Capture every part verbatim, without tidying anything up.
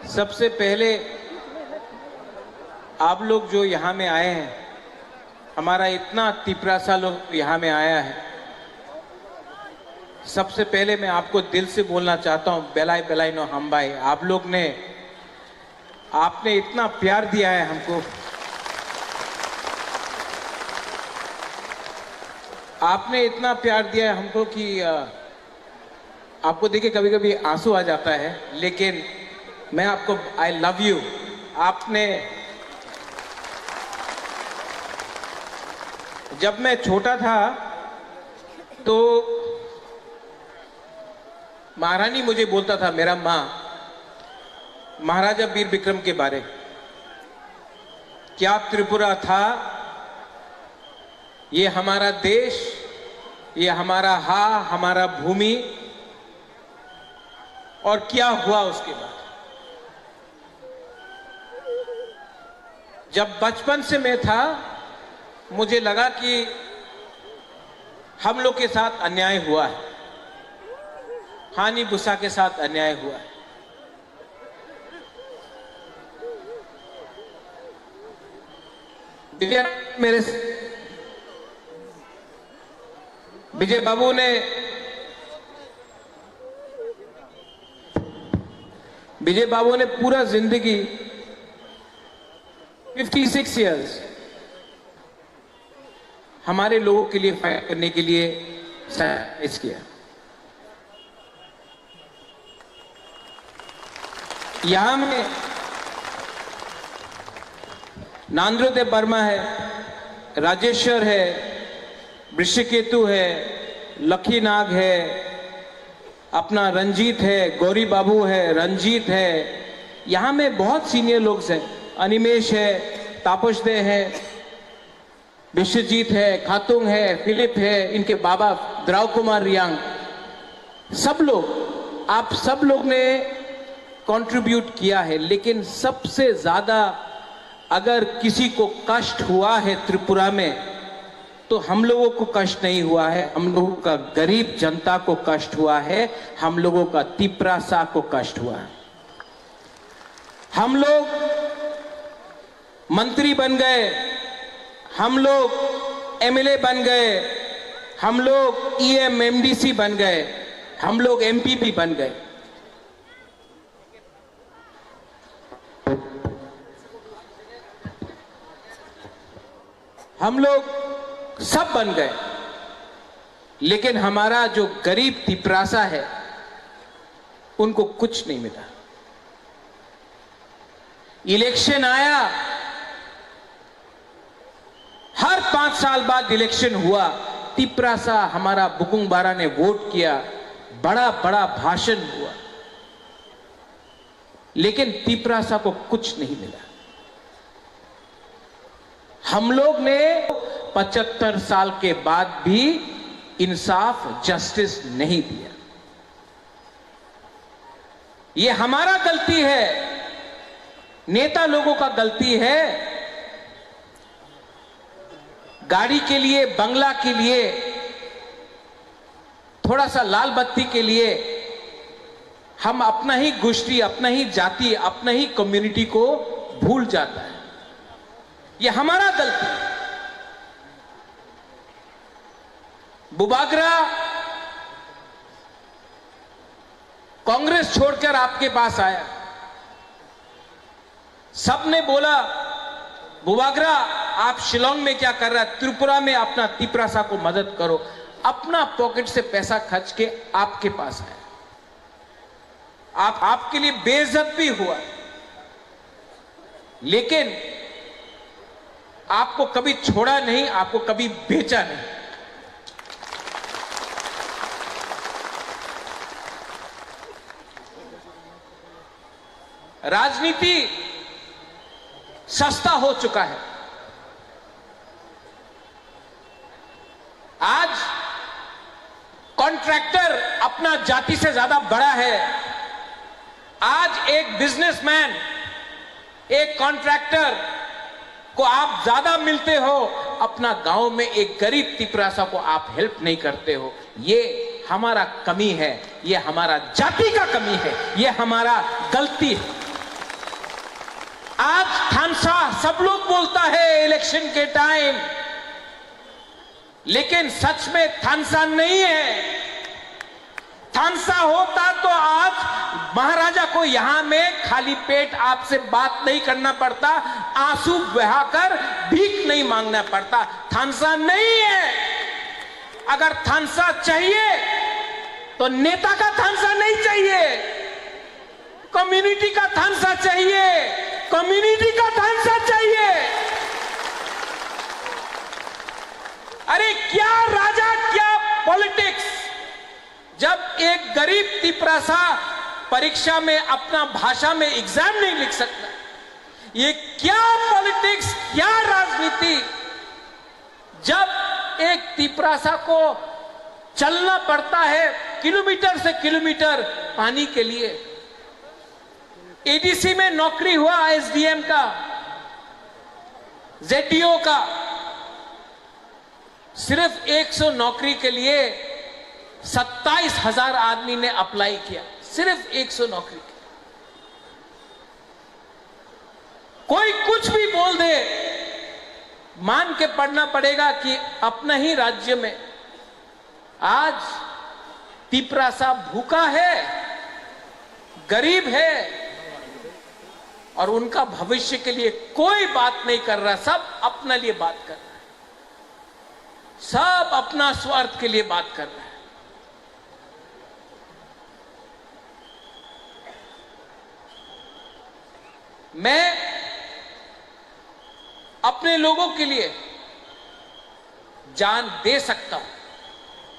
सबसे पहले आप लोग जो यहाँ में आए हैं, हमारा इतना तिपरासा लोग यहाँ में आया है, सबसे पहले मैं आपको दिल से बोलना चाहता हूँ, बेलाय बेलायनो हामबाय। आप लोग ने, आपने इतना प्यार दिया है हमको, आपने इतना प्यार दिया है हमको कि, अ, आपको देख के कभी-कभी आंसू आ जाता है, लेकिन मैं आपको, I love you। आपने, जब मैं छोटा था, तो महारानी मुझे बोलता था, मेरा माँ, महाराजा वीर विक्रम के बारे, क्या त्रिपुरा था, ये हमारा देश, ये हमारा हा, हमारा भूमि, और क्या हुआ उसके बाद। जब बचपन से मैं था, मुझे लगा कि हम लोग के साथ अन्याय हुआ है, हानि बुसा के साथ अन्याय हुआ है। विजय, मेरे, विजय बाबू ने, विजय बाबू ने पूरा जिंदगी, फिफ्टी सिक्स ईयर्स, हमारे लोगों के लिए फाइट करने के लिए सैक्रिफाइस किया। यहाँ में नांद्रो देव वर्मा है, राजेश्वर है, वृषकेतु है, लखी नाग है, अपना रंजीत है, गौरी बाबू है, रंजीत है, यहाँ में बहुत सीनियर लोग हैं, अनिमेश है, तापस दे है, विश्वजीत है, खातुंग है, फिलिप है, इनके बाबा द्राव कुमार रियांग, सब लोग, आप सब लोग ने कंट्रीब्यूट किया है, लेकिन सबसे ज्यादा अगर किसी को कष्ट हुआ है त्रिपुरा में, तो हम लोगों को कष्ट नहीं हुआ है, हम लोगों का गरीब जनता को कष्ट हुआ है, हम लोगों का तिपरासा को कष्ट हुआ है। हम लोग मंत्री बन गए, हम लोग एमएलए बन गए, हम लोग ईएम, एमडीसी बन गए, हम लोग एमपी भी बन गए। हम लोग सब बन गए, लेकिन हमारा जो गरीब तिपरासा है, उनको कुछ नहीं मिला। इलेक्शन आया, हर पांच साल बाद इलेक्शन हुआ, तिपरासा हमारा बुकुंग बारा ने वोट किया, बड़ा बड़ा भाषण हुआ, लेकिन तिपरासा को कुछ नहीं मिला। हम लोग ने पचहत्तर साल के बाद भी इंसाफ, जस्टिस नहीं दिया। ये हमारा गलती है, नेता लोगों का गलती है। गाड़ी के लिए, बंगला के लिए, थोड़ा सा लाल बत्ती के लिए हम अपना ही गोष्ठी, अपना ही जाति, अपना ही कम्युनिटी को भूल जाता है। ये हमारा गलती है। बुबागरा कांग्रेस छोड़कर आपके पास आया, सबने बोला, "बुबागरा, आप शिलोंग में क्या कर रहा है? त्रिपुरा में अपना तिपरासा को मदद करो।" अपना पॉकेट से पैसा खर्च के आपके पास आया। आप, आपके लिए बेइज्जत भी हुआ, लेकिन आपको कभी छोड़ा नहीं, आपको कभी बेचा नहीं। राजनीति सस्ता हो चुका है। आज कॉन्ट्रैक्टर अपना जाति से ज्यादा बड़ा है। आज एक बिजनेसमैन, एक कॉन्ट्रैक्टर को आप ज्यादा मिलते हो, अपना गांव में एक गरीब तिपरासा को आप हेल्प नहीं करते हो। ये हमारा कमी है, ये हमारा जाति का कमी है, ये हमारा गलती है। आज थानसा सब लोग बोलता है इलेक्शन के टाइम, लेकिन सच में थानसा नहीं है। थानसा होता तो आज महाराजा को यहाँ में खाली पेट आपसे बात नहीं करना पड़ता, आंसू बहाकर भीख नहीं मांगना पड़ता। थानसा नहीं है। अगर थानसा चाहिए तो नेता का थानसा नहीं चाहिए, कम्युनिटी का थानसा चाहिए, कम्युनिटी का थानसा चाहिए। अरे क्या राजा, क्या पॉलिटिक्स, जब एक गरीब तिपरासा परीक्षा में अपना भाषा में एग्जाम नहीं लिख सकता, ये क्या पॉलिटिक्स, क्या राजनीति, जब एक तिपरासा को चलना पड़ता है किलोमीटर से किलोमीटर पानी के लिए। एडीसी में नौकरी हुआ एसडीएम का, जेडीओ का, सिर्फ एक सौ नौकरी के लिए सत्ताईस हज़ार आदमी ने अप्लाई किया, सिर्फ एक सौ नौकरी के। कोई कुछ भी बोल दे, मान के पढ़ना पड़ेगा कि अपना ही राज्य में आज तिपरासा भूखा है, गरीब है और उनका भविष्य के लिए कोई बात नहीं कर रहा, सब अपने लिए बात कर रहा है, सब अपना स्वार्थ के लिए बात कर रहा है। मैं अपने लोगों के लिए जान दे सकता हूं,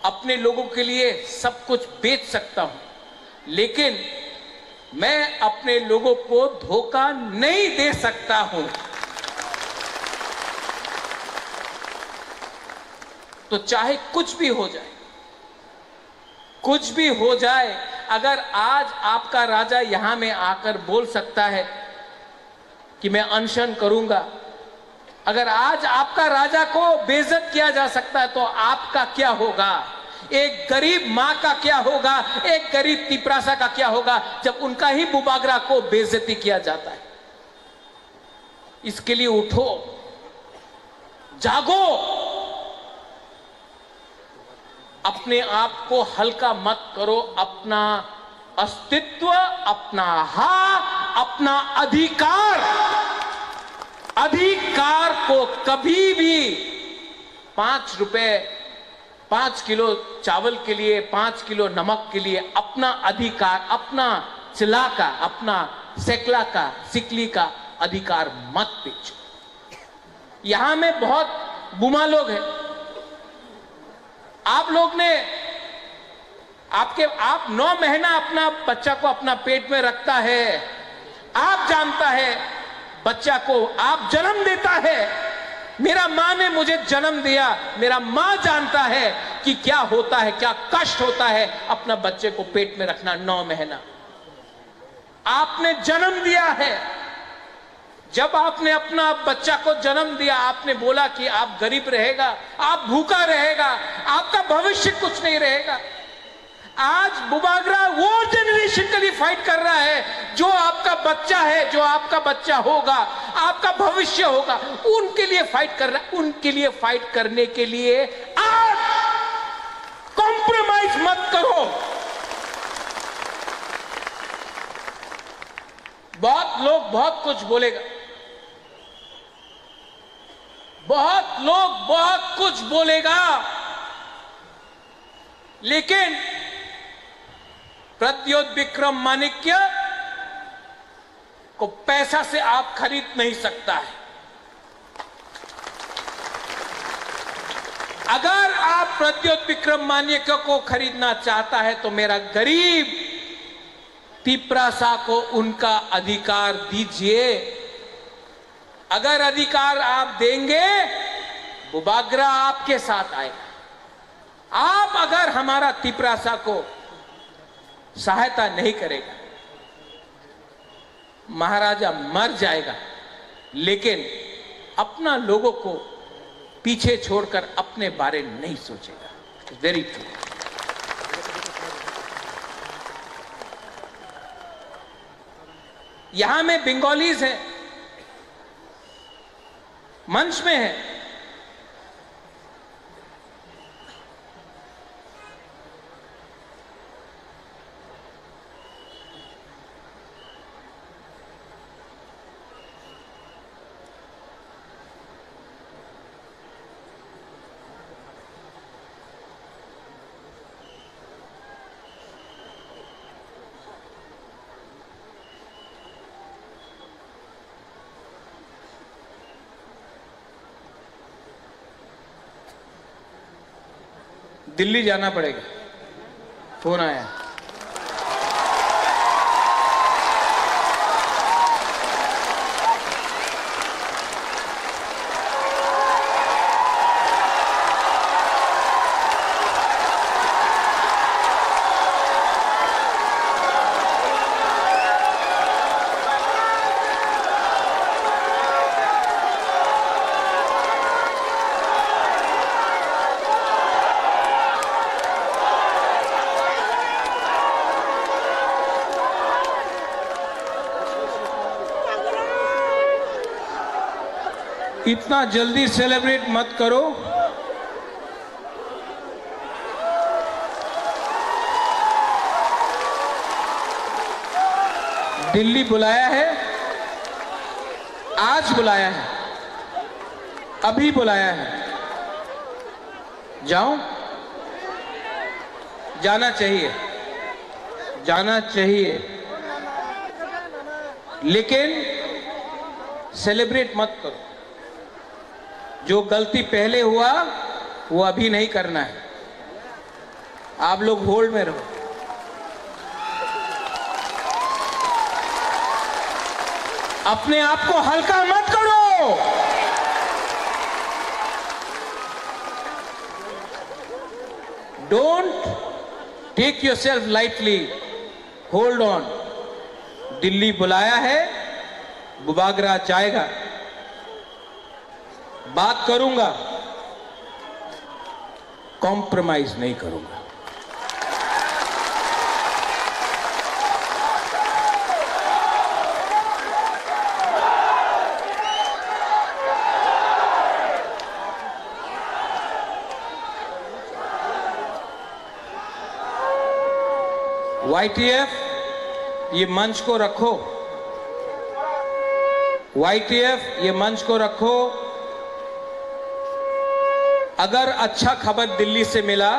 अपने लोगों के लिए सब कुछ बेच सकता हूं, लेकिन मैं अपने लोगों को धोखा नहीं दे सकता हूं। तो चाहे कुछ भी हो जाए, कुछ भी हो जाए, अगर आज आपका राजा यहां में आकर बोल सकता है कि मैं अनशन करूंगा, अगर आज आपका राजा को बेइज्जत किया जा सकता है, तो आपका क्या होगा? एक गरीब माँ का क्या होगा? एक गरीब तिपरासा का क्या होगा, जब उनका ही बुबागरा को बेइज्जती किया जाता है? इसके लिए उठो, जागो। अपने आप को हल्का मत करो, अपना अस्तित्व, अपना हा, अपना अधिकार, अधिकार को कभी भी पाँच रुपए, पाँच किलो चावल के लिए, पाँच किलो नमक के लिए अपना अधिकार, अपना चिला का, अपना सेकला का, सिकली का अधिकार मत बेचो। यहाँ में बहुत बुमा लोग हैं। आप लोग ने, आपके, आप नौ महीना अपना बच्चा को अपना पेट में रखता है, आप जानता है बच्चा को, आप जन्म देता है। मेरा माँ ने मुझे जन्म दिया, मेरा माँ जानता है कि क्या होता है, क्या कष्ट होता है अपना बच्चे को पेट में रखना नौ महीना। आपने जन्म दिया है। जब आपने अपना बच्चा को जन्म दिया, आपने बोला कि आप गरीब रहेगा, आप भूखा रहेगा, आपका भविष्य कुछ नहीं रहेगा। आज बुबागरा वो जनरेशन के लिए फाइट कर रहा है, जो आपका बच्चा है, जो आपका बच्चा होगा, आपका भविष्य होगा, उनके लिए फाइट कर रहा है। उनके लिए फाइट करने के लिए आज कॉम्प्रोमाइज मत करो। बहुत लोग बहुत कुछ बोलेगा, बहुत लोग बहुत कुछ बोलेगा, लेकिन प्रद्योत विक्रम माणिक्य को पैसा से आप खरीद नहीं सकता है। अगर आप प्रद्योत विक्रम माणिक्य को खरीदना चाहता है, तो मेरा गरीब तिपरासा को उनका अधिकार दीजिए। अगर अधिकार आप देंगे, बुबागरा आपके साथ आएगा। आप अगर हमारा तिपरासा को सहायता नहीं करेगा, महाराजा मर जाएगा, लेकिन अपना लोगों को पीछे छोड़कर अपने बारे नहीं सोचेगा। Very true. यहां में बंगालीज हैं, मंच में हैं। दिल्ली जाना पड़ेगा। फोन आया। इतना जल्दी सेलिब्रेट मत करो। दिल्ली बुलाया है, आज बुलाया है, अभी बुलाया है। जाओ, जाना चाहिए, जाना चाहिए, लेकिन सेलिब्रेट मत करो। जो गलती पहले हुआ, वो अभी नहीं करना है। आप लोग होल्ड में रहो, अपने आप को हल्का मत करो। Don't take yourself lightly, hold on. Delhi बुलाया है, बुबागरा जाएगा। बात करूंगा, कॉम्प्रोमाइज नहीं करूंगा। वाईटीएफ, ये मंच को रखो। वाईटीएफ, ये मंच को रखो। अगर अच्छा खबर दिल्ली से मिला,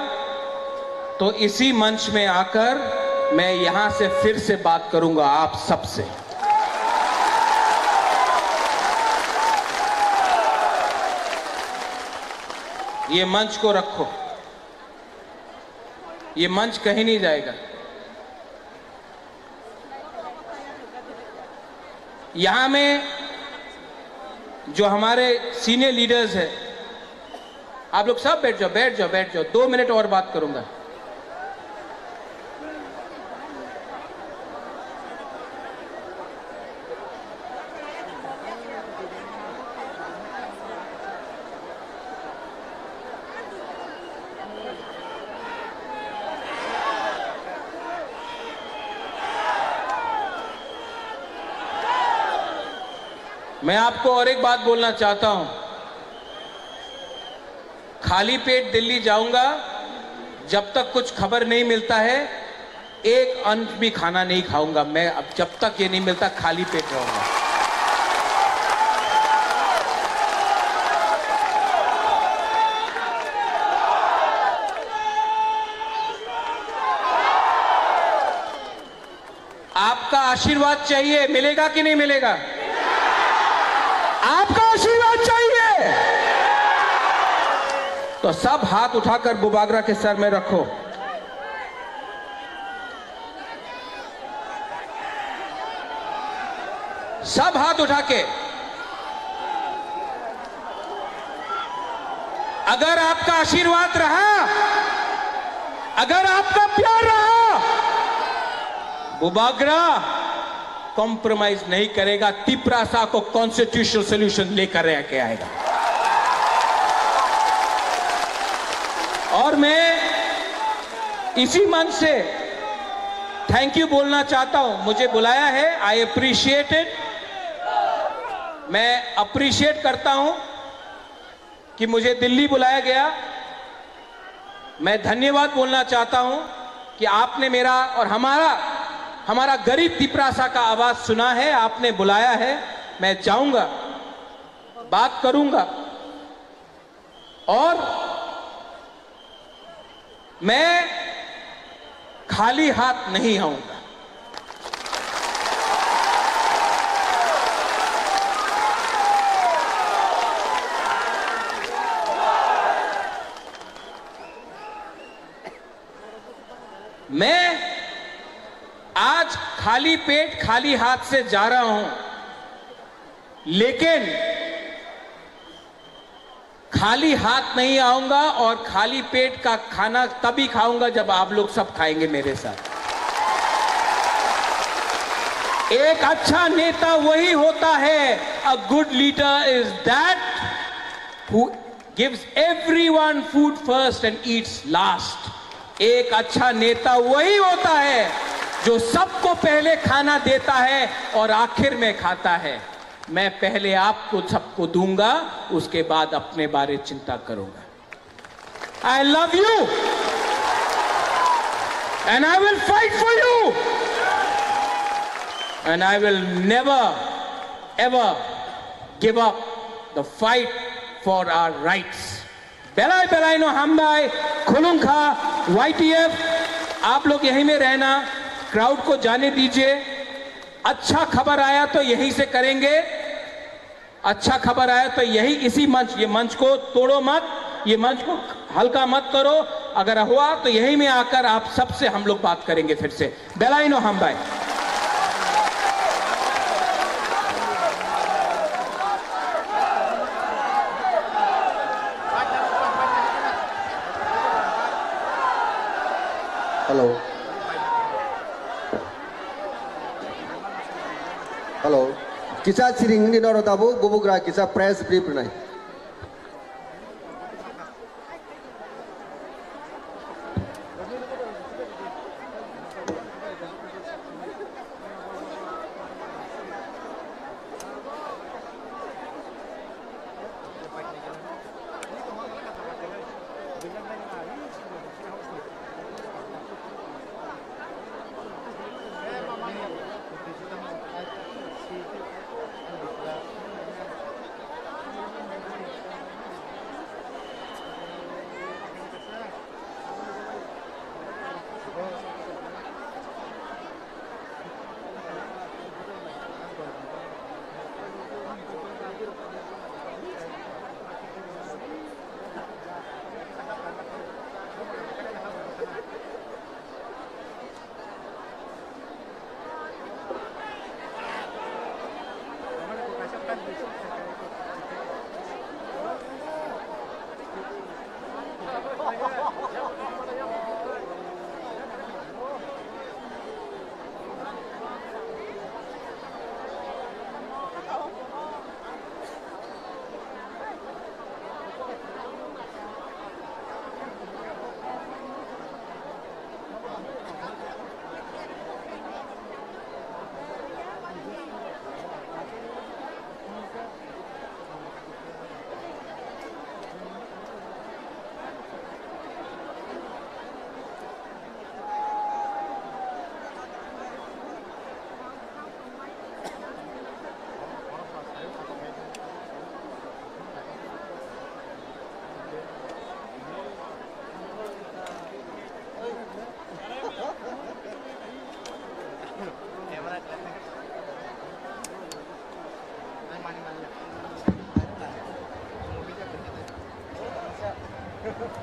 तो इसी मंच में आकर मैं यहां से फिर से बात करूंगा आप सबसे। ये मंच को रखो, ये मंच कहीं नहीं जाएगा। यहां में जो हमारे सीनियर लीडर्स हैं, आप लोग सब बैठ जाओ, बैठ जाओ, बैठ जाओ, दो मिनट और बात करूंगा। मैं आपको और एक बात बोलना चाहता हूं, खाली पेट दिल्ली जाऊंगा, जब तक कुछ खबर नहीं मिलता है, एक अंश भी खाना नहीं खाऊंगा मैं। अब जब तक ये नहीं मिलता, खाली पेट रहूंगा। आपका आशीर्वाद चाहिए, मिलेगा कि नहीं मिलेगा? आपका आशीर्वाद चाहिए, तो सब हाथ उठाकर बुबागरा के सर में रखो। सब हाथ उठा के, अगर आपका आशीर्वाद रहा, अगर आपका प्यार रहा, बुबागरा कॉम्प्रोमाइज नहीं करेगा, तिपरासा को कॉन्स्टिट्यूशनल सॉल्यूशन लेकर आके आएगा। और मैं इसी मंच से थैंक यू बोलना चाहता हूं, मुझे बुलाया है, आई अप्रिशिएट इट। मैं अप्रिशिएट करता हूं कि मुझे दिल्ली बुलाया गया। मैं धन्यवाद बोलना चाहता हूं कि आपने मेरा और हमारा हमारा गरीब तिपरासा का आवाज सुना है, आपने बुलाया है। मैं जाऊंगा, बात करूंगा। और मैं खाली हाथ नहीं आऊंगा। मैं आज खाली पेट, खाली हाथ से जा रहा हूं, लेकिन खाली हाथ नहीं आऊंगा और खाली पेट का खाना तभी खाऊंगा जब आप लोग सब खाएंगे मेरे साथ। एक अच्छा नेता वही होता है, a good leader is that who gives everyone food first and eats last। एक अच्छा नेता वही होता है जो सबको पहले खाना देता है और आखिर में खाता है। मैं पहले आपको सबको दूंगा, उसके बाद अपने बारे चिंता करूंगा। I love you and I will fight for you and I will never ever give up the fight for our rights। Belai belai no hambai, khulungkha, Y T F, आप लोग यहीं में रहना, क्राउड को जाने दीजिए। अच्छा खबर आया तो यहीं से करेंगे, अच्छा खबर आया तो यही, इसी मंच, ये मंच को तोड़ो मत, ये मंच को हल्का मत करो। अगर हुआ तो यहीं में आकर आप सबसे हम लोग बात करेंगे फिर से। Belai no hambai। Hello. Hello. Kisa siring ni noro tabuk, bubugra kisa press brief nai.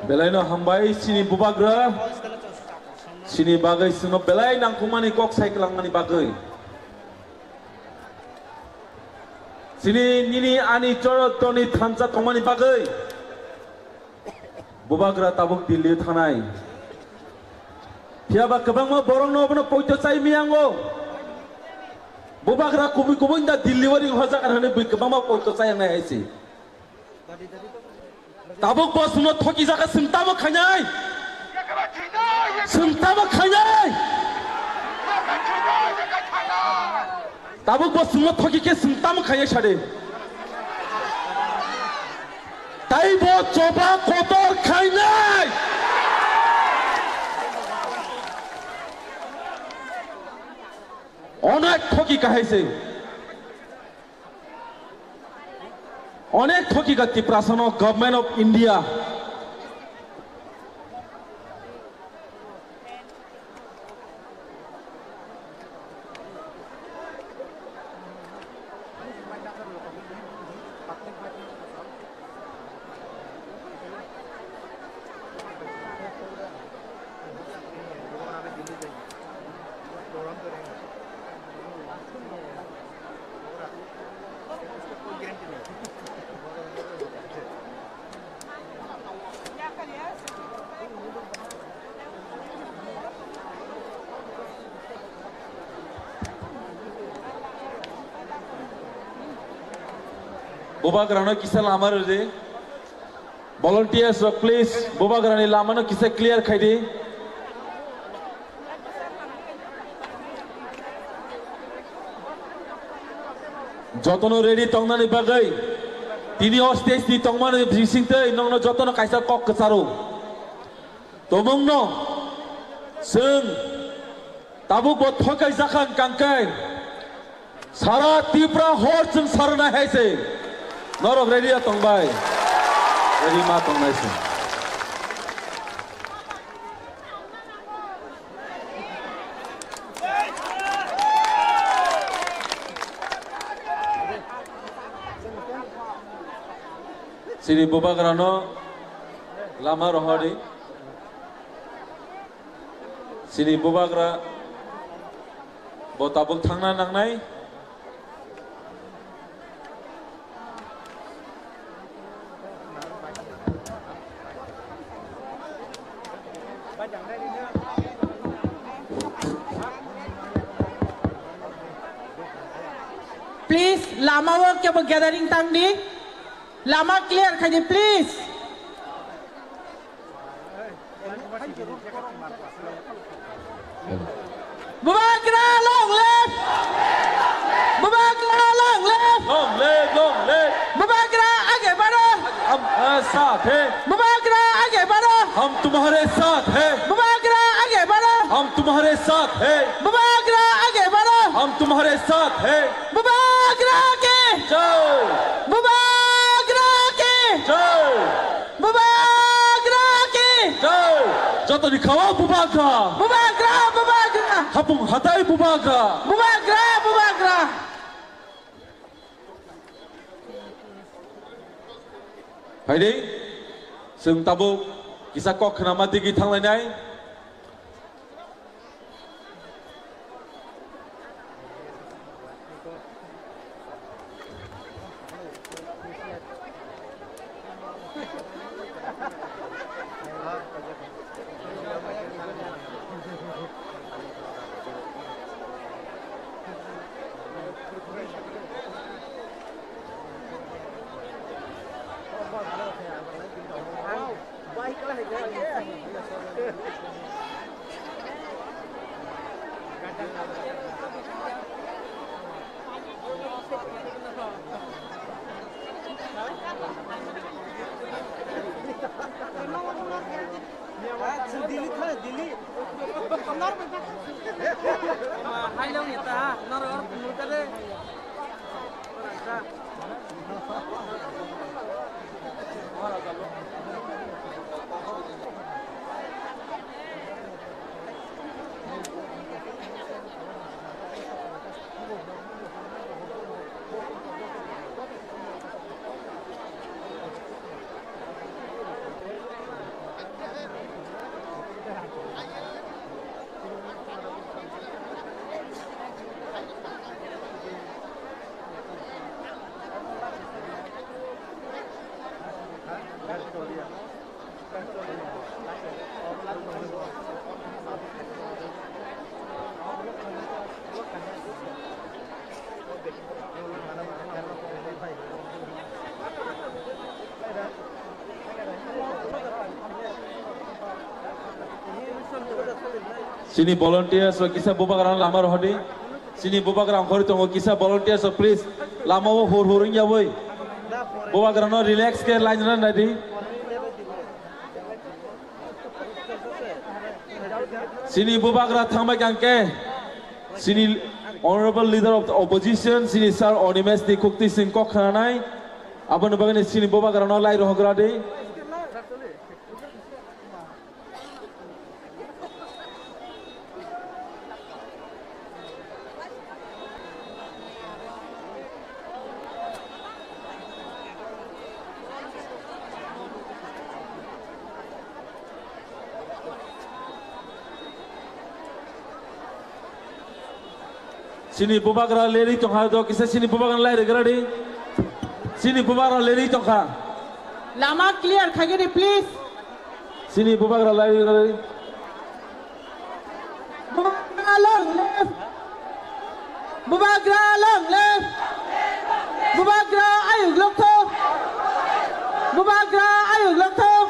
Belaino hambai chini bubagra, chini bagwi chwngno belai nangkukmani kok sai kwlangmani bagwi. Chini nini ani chorotoni thansa tongmani bagwi. Bubagra tabuk Delhi thanai. Phiya ba kwbangma borokno obono poito chai miyango. Bubagra kubui kubui da Delhi o ring hojak hinwi bui kwbangma poito chai wngnai hai se. Tabuk bo chwngno thoki jaka chwng tamo khainai. Chwng tamo khainai. Tabuk bo chwngno thoki khe chwng tamo khainai sadi. Tai bo choba kotor khainai. Onek thoki kahai se. Onek thoki ka Tiprasano Government of India. Bubagrano kisa lama rwdi. Volunteers rok, please, bubagrani lamano kisa clear khaidi. Jotono ready tongnani bagwi tini o stage ni tongmani bisingtwi nokno jotono kaisa kok kwcharo. Tomungno chwng tabuk bo thokai jakha hwnkhe sara Tripura hor chwng sarwnai hai se norok ready ya tongbai, ready ma tongnai se. Chini bubagrano lama rohordi. Chini bubagra bo tabuk thangna nangnai. Please, lama o kebo gathering tangdi. Lama clear khaidi, please. Bubagra long live! Bubagra long live! Long live, long live! Bubagra age baro! हम तुम्हारे साथ हैं। Bubagra age baro! हम तुम्हारे साथ हैं। Bubagra age baro! हम तुम्हारे साथ हैं। Bubagra age baro! हम तुम्हारे साथ हैं। Bubagra ki! जय। Bubagra ki! जय। Bubagra ki! Jai! Jotoni khawa Bubagra! Bubagra, Bubagra! Hapung hatai Bubagra! Bubagra, Bubagra! Phaidi, chwng tabuk kisa kok khnama digi thanglainai. Hailong ni ta, norok mulkade. Chini volunteers rok kisa bubagrano lama rohordi. Chini bubagra ongkhorwi tongo, kisa volunteers rok please lama o hur hur wngya bai. Bubagra no relax khe line rw nai di. Chini bubagra thangbai kang khe, chini honorable leader of the opposition, chini sir Animesh ni kukti sing kok khananai. Aboni bagwi chini bubagra no lai rohogra di. Chini bubagra lerwi tongkha do kisa chini bubagra lai rwgra di. Chini bubagra lerwi tongkha. Lama clear khaigini please. Chini bubagra lai rwgra di. Bubagra long live. Bubagra long live. Bubagra ayuk lokthok. Bubagra ayuk lokthok.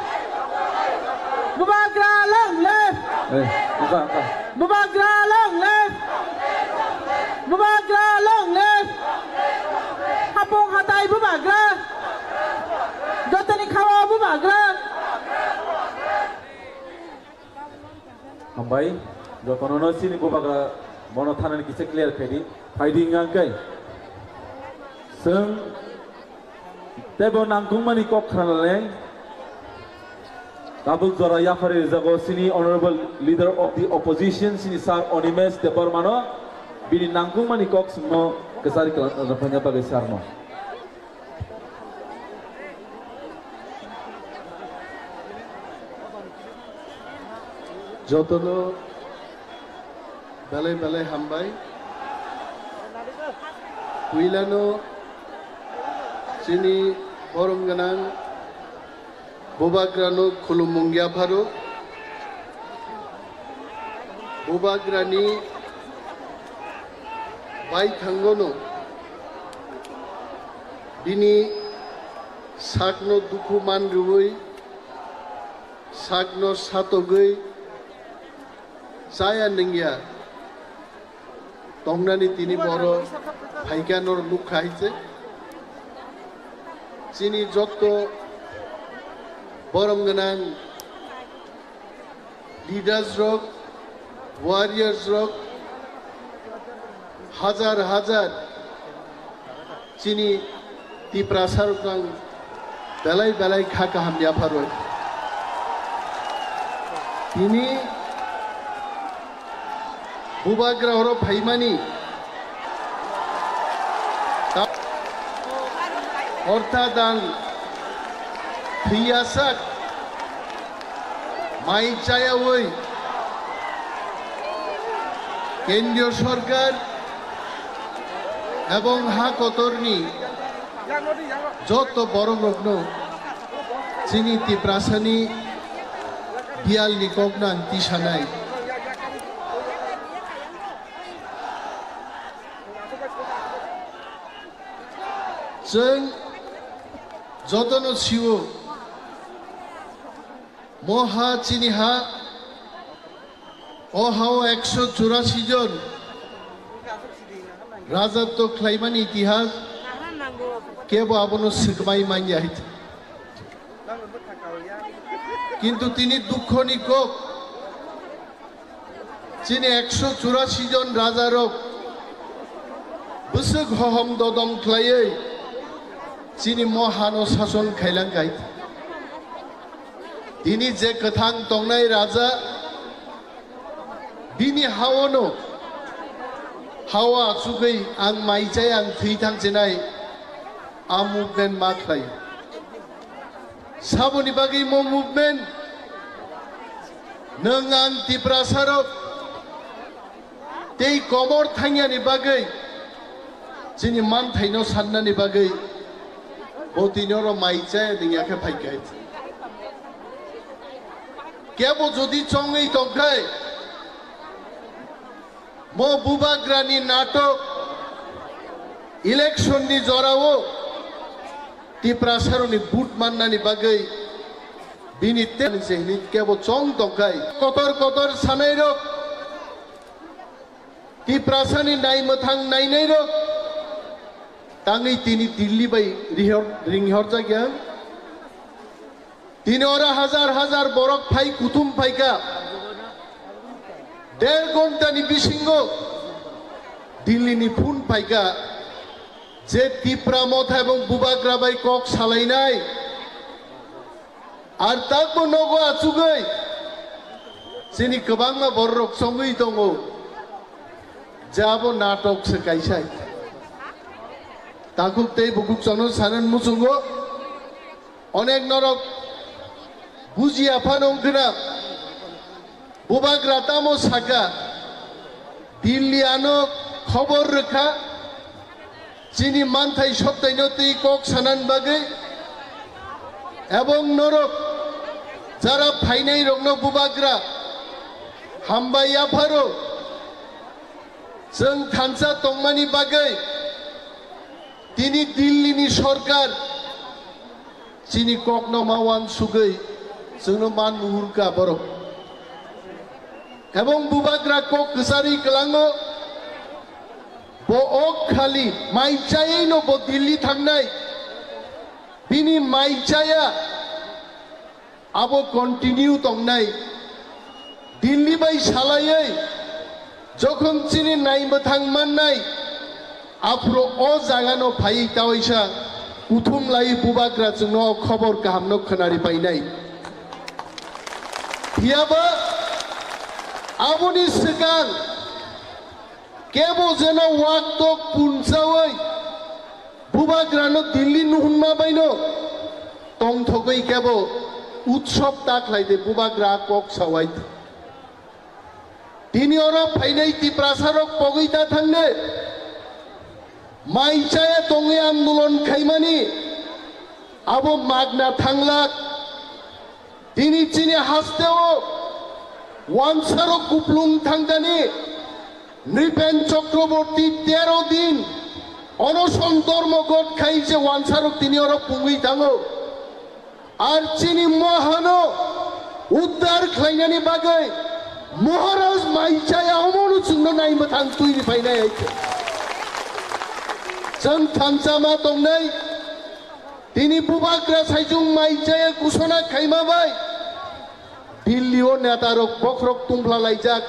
Bubagra long live. Eh, buka, buka. Bubagra long live. Bubagra long live. Hapung hatai bubagra. Jotoni khawa bubagra. Hambai, jotono no chini bubagra bono thanani kisa clear khaidi, phaidi hwnka hwnkhe. Chwng teibo nangkukmani kok khnanaleng. Tabuk jora yaphari rijak o chini honorable leader of the opposition, chini sir Animesh Debbarma no bini nangkukmani kok chwngno kwchari kwlangna rwphaina bagwi sir no. Jotono belai belai hambai. Puilano chini borom gwnang bubagrano khulumung yapharo. Bubagrani baithangono bini sakno dukhu man rwui, sakno satogwi chaya nungya tongnani tini boro phaikha nor nukha hai se. Chini jotto borom gwnang leaders rok, warriors rok, hajar hajar chini Tiprasa rok ang belai belai kha kaham yapharwi. Tini bubagra oro phaimani ta-, ortha dang thwiyasak mai chayawi kendriyo sorkar ebong ha kotorni joto borok rokno chini Tiprasani biyalni kokno ang tisanai. Chwng jotono sio, mo ha chini ha, o hao ekso churasi jon rajatw khlaimani itihas kebo abono swkmai manya hai. Kintu tini dukhoni kok, chini ekso churasi jon rajarok bwswk hohom dodom khlaiwi chini mo hano sason khailang kha. Tini je kwthang tongnai raja, bini haono, hao achugwi ang mai chai, ang thwi thang chinai, a movement ma khlai. Saboni bagwi mo movement, nwng ang Tiprasarok tei komor thangyani bagwi, chini manthaino sannani bagwi, bo tini oro mai chaya nungya khe phaikha. Kebo jodi chongwi tongkhai, mo bubagrani natok, election ni jorao Tiprasarokni vote mannani bagwi bini te-, se hini kebo chong tongkhai. Kotor kotor sanairok Tiprasani naimwthang nainairok tangwi tini Delhi bai rihor-, ringhorjakya. Tini oro hajar hajar borok phai kuthum phaikha. Der ghontani bisingo Delhi ni phone phaikha je Tipra Motha ebong Bubagra bai kok salainai. Ar takbo nogo achugwi chini kwbangma bororok chongwi tongo je abo natok se kaisa. Takhuk tei bukhuk chwngno sanani muchungo onek norok bujiya phano wngkhwna. Bubagra tamo sakha, Delhi ano khobor rwkha, chini manthai soktaino twi kok sanani bagwi, ebong norok jara phainairokno Bubagra hambai yapharo, chwng thansa tongmani bagwi tini Delhi ni sorkar chini kokno ma uansugwi chwngno man muhurkha borok. Ebong Bubagra kok kwcharwi kwlango, bo ok khali mai chayino bo Delhi thangnai, bini mai chaya abo continue tongnai. Delhi bai salaiwi jokhon chini naimwthang mannai, aphuru o jagano phaiwi tawaisa kuthum laiwi Bubagra chwngno o khobor kahamno khwnari painai. Phiyaba aboni swkang kebo jeno waktok punchawi Bubagrano Delhi nuhunma baino tongthogwi kebo utsob ta khlaide Bubagra kok sawai. Tini oro phainai Tiprasarok pogwi ta thangne, mai chaya tongwi andolon khaimani abo magna thanglak. Tini chini hasteo wansarok kuplung thangdani Nripen Chakraborty tero din onoson dormo got khai je wansarok tini oro pungwi thango. Ar chini mohano uddar khlainani bagwi Maharaj mai chaya omono chwngno naimwthang twini phainai hai khe. Chwng thansa ma tongnai. Tini Bubagra saichung mai chaya kusona khaima bai Delhi o neta rok bokhorok tungphla laijak.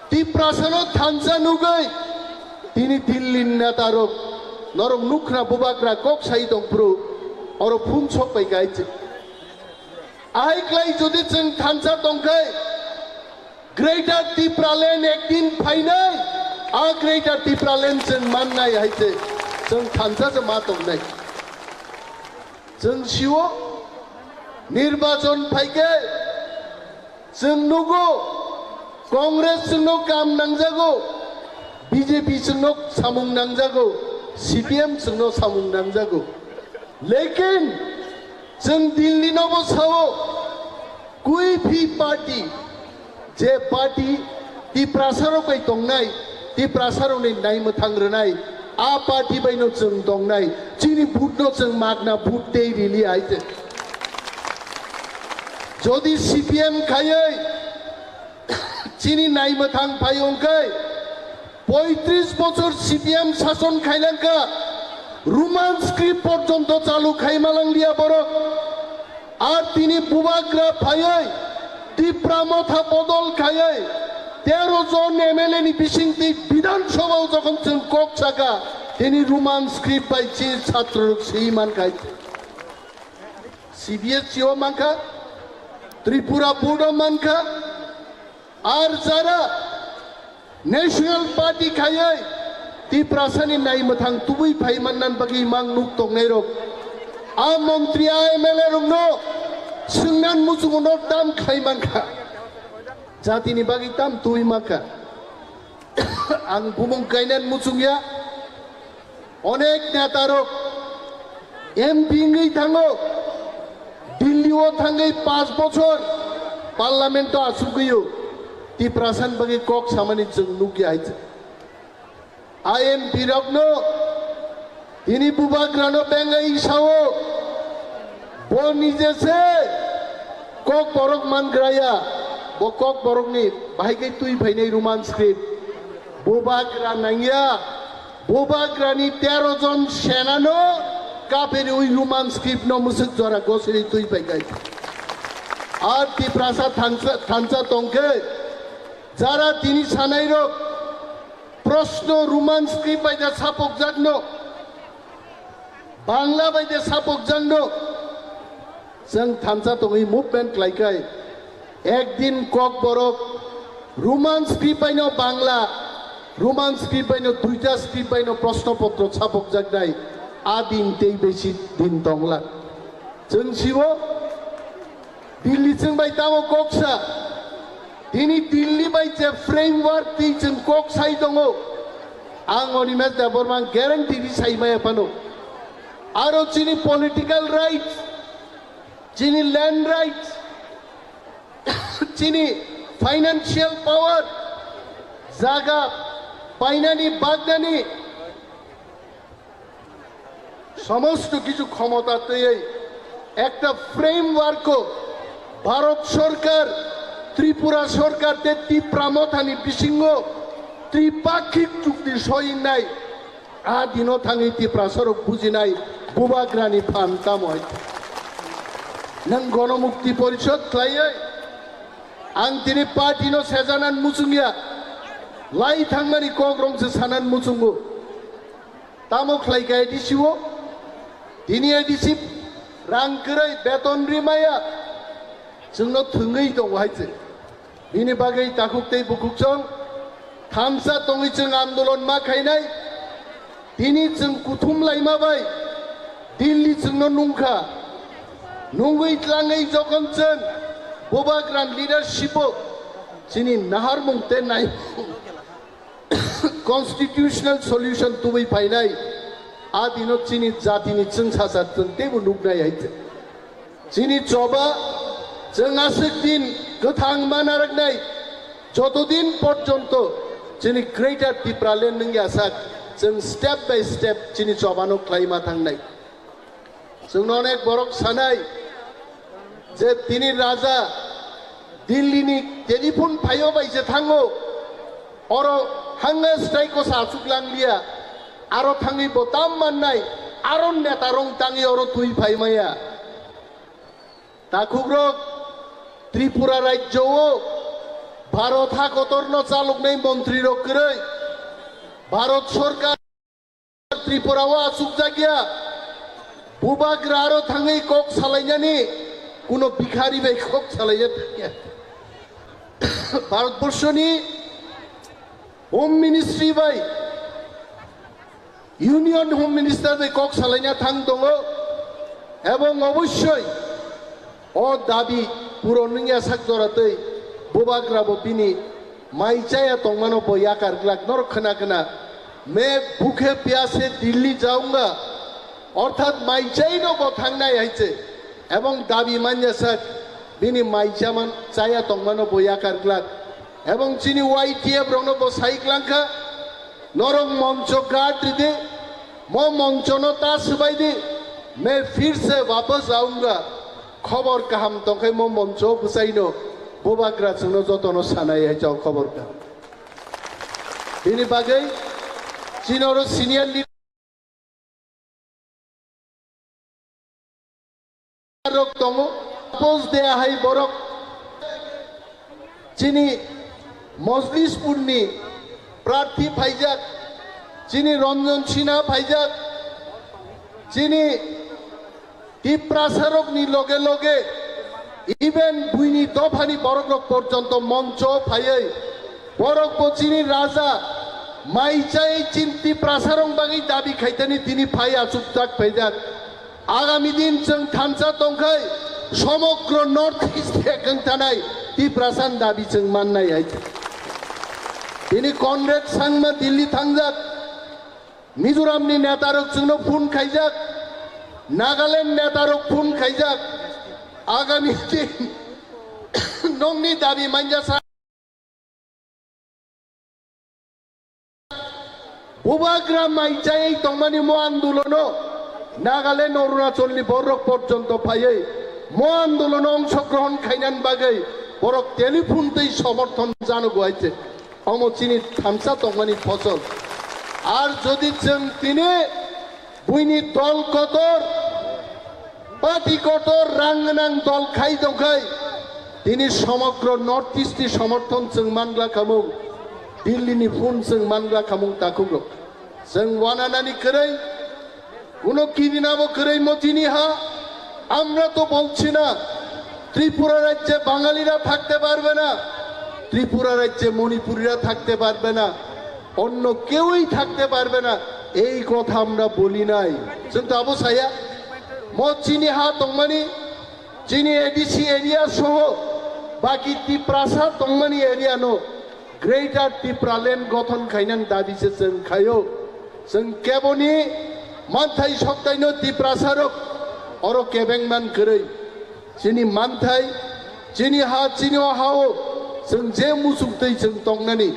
Tiprasano thansa nugwi tini Delhi ni neta rok norok nukhna Bubagra kok sai tongphuru oro phung sok bai kaichi. Ahai klai jodi chwng thansa tongkhai, Greater Tipraland ekdin phainai, a Greater Tipraland chwng mannai hai se chwng thansa se ma tongnai. Chwng sio nirbachon phaikhe chwng nugo Congress chwngno kam nangjago, B J P chwngno samung nangjago, C P M chwngno samung nangjago. Lekin chwng Delhi nobo sao, Kuiphi party, je party Tiprasarok bai tongnai, Tiprasarokni naimwthang rwnai, a party baino chwng tongnai, chini vote no chwng magna vote tei rili hai se. Jodi C P M khaiwi chini naimwthang phai wngkhe, poitris bochor C P M sason khailangkha, Roman script porjonto chalu khai malangliya borok. Ar tini Bubagra phaiwi Tipra Motha bodol khaiwi tero jon M L A ni bisingtwi Bidhan Sabha o jokhon chwng kok saka, tini Roman script bai chi chhatrorok swi mankha. C B S E o mankha, Tripura Board o mankha, ar jara National Party khaiwi Tiprasani naimwthang tubui phai mannan bagwi mang nuk tongnairok, a montri, a M L A rokno swngnan muchungo no tam khlai mankha, jatini bagwi tam tubui mankha. Ang bumung kainan muchungya. Onek netarok M P wngwi thango, Delhi o thangwi panch bochor parliament o achugwi o Tiprasani bagwi kok samani chwng nukya hai. A M P rokno tini Bubagrano bengwi sao, bo nije se kok borok mangraya, bo kok borokni bahai khe twi phainai Roman script. Bubagra nangya, Bubagrani tero jon senano kapiriwi Roman script no musuk jora gosiri twi pai kai. Ar Tiprasa thansa, thansa tongkhe, jara tini sanairok proshno Roman script bai da sapokjakno, Bangla bai de sapokjakno, chwng thansa tongwi movement khlaikai. Ekdin Kokborok Roman script baino Bangla, Roman script baino duita script baino proshno potro sapokjaknai. A din tei besi din tongla. Chwng sibo Delhi chwng bai tamo kok sa? Tini Delhi bai je framework twi chwng kok sai tongo. Ang Animesh Debbarma ang guarantee ri sai maya phano. Aro chini political rights, chini land rights, chini financial power, jaga painani bagnani somosto kichu khomota twiwi ekta framework o Bharat Sorkar, Tripura Sorkar tei Tipra Mothani bisingo tripakhik chukti soinai. A dino thangwi Tiprasarok bujinai Bubagrani phan tamo hai. Nwng Gonomukti Porishod khlaiwi ang tini party no sejanan muchungya, lai thangmani kok rong se sanan muchungo. Tamo khlai khe A D C o? Tini A D C rang kwrwi beton rimaya chwngno thwngwi tongo hai se. Bini bagwi takhuk tei bukhuk chwng thansa tongwi chwng andolon ma khainai. Tini chwng kuthum laima bai Delhi chwngno nungkha. Nungwi tlangwi jokhon chwng Bubagrani leadership o chini naharmung tei naimung constitutional solution tubui phainai, a dino chini jatini chwngsacha chwng teibo nuknai hai se. Chini choba chwng aswk din kwthang ma narwknai, joto din porjonto chini Greater Tipraland wngya sak, chwng step by step chini chobano khlaima thangnai. Chwngno onek borok sanai je tini raja Delhi ni telephone phaio bai se thango, oro hanga strike o sa achuk lang liya, aro thangwi bo tam mannai, aro neta rong tangwi oro twi phai maya. Takhukrok Tripura rajyo o Bharat ha kotor no chaloknai montri rok kwrwi Bharat Sorkar Tripura o achukjakya, Bubagra aro thangwi kok salainani kuno bikhari bai kok salaina thangya. Bharatborshoni Home Ministry bai, Union Home Minister bai kok salaina thang tongo, ebong obossoi o dabi puron wngya sak jora tei Bubagra bo bini mai chaya tongmano bo yakar glak. Norok khna khna, "Main bhukhe pyase Delhi jaunga," orthat mai chaino bo thangnai hai se. Ebong dabi manya sak bini mai chaman chaya tongmano bo yakar glak. Ebong chini Y T F rokno bo sai glangkha, "Norok moncho guard ridi, mo monchono ta swbai di, main phir se wapas aunga." Khobor kaham tongkhai mo moncho bwsaino Bubagra chwngno jotono sanai hai chao khobor kaham. Bini bagwi chini oro senior leader rok tongo, post de ahai borok chini Mojlispurni prarthi phaijak, chini Ranjan Sinha phaijak, chini Tiprasarokni loge loge even buini dophani borokrok porjonto moncho phaiwi borok bo chini raja mai chai chin Tiprasarok bagwi dabi khaitani tini phai achukjak phaijak. Agami din chwng thansa tongkhai somogro North East hekeng thanai Tiprasan dabi chwng mannai hai. Tini Conrad Sangma Delhi thangjak. Mizoramni netarok chwngno phone khaijak, Nagaland netarok phone khaijak, agami din nokni dabi manya sa Bubagra mai chayai tongmani mo andolono Nagaland, Arunachalni borok porjonto phaiwi mo andolono ongshogrohon khainani bagwi borok telephone tei somorthon jano guaite. Omo chini thamsa tongmani phosol. Ar jodi chwng tini buini dol kotor, party kotor, rang gwnang dol khai tongkhai, tini somogro North East ni somorthon chwng mangla khamung, Delhi ni phun chwng mangla khamung takhukrok. Chwng wananani kwrwi, কোনো কিদিনাবো করেই মতিনি হা। আমরা তো বলছি না ত্রিপুরা রাজ্যে বাঙালিরা থাকতে পারবে না, ত্রিপুরা রাজ্যে মণিপুরিরা থাকতে পারবে না, অন্য কেউই থাকতে পারবে না, এই কথা আমরা বলি নাই। কিন্তু আবু সাইয়া, মো চিনি হা তংমানি, চিনি এডিসি এরিয়া সহ বাকি তিপ্রাসা তংমানি এরিয়া নো গ্রেটার তিপ্রাল্যান্ড গঠন খাইনান দাবি সে চং খায়ো। Chwng keboni manthai soktaino Tiprasarok oro kebengman kwrwi. Chini manthai, chini ha, chini o ha-o chwng je muchungtwi chwng tongnani.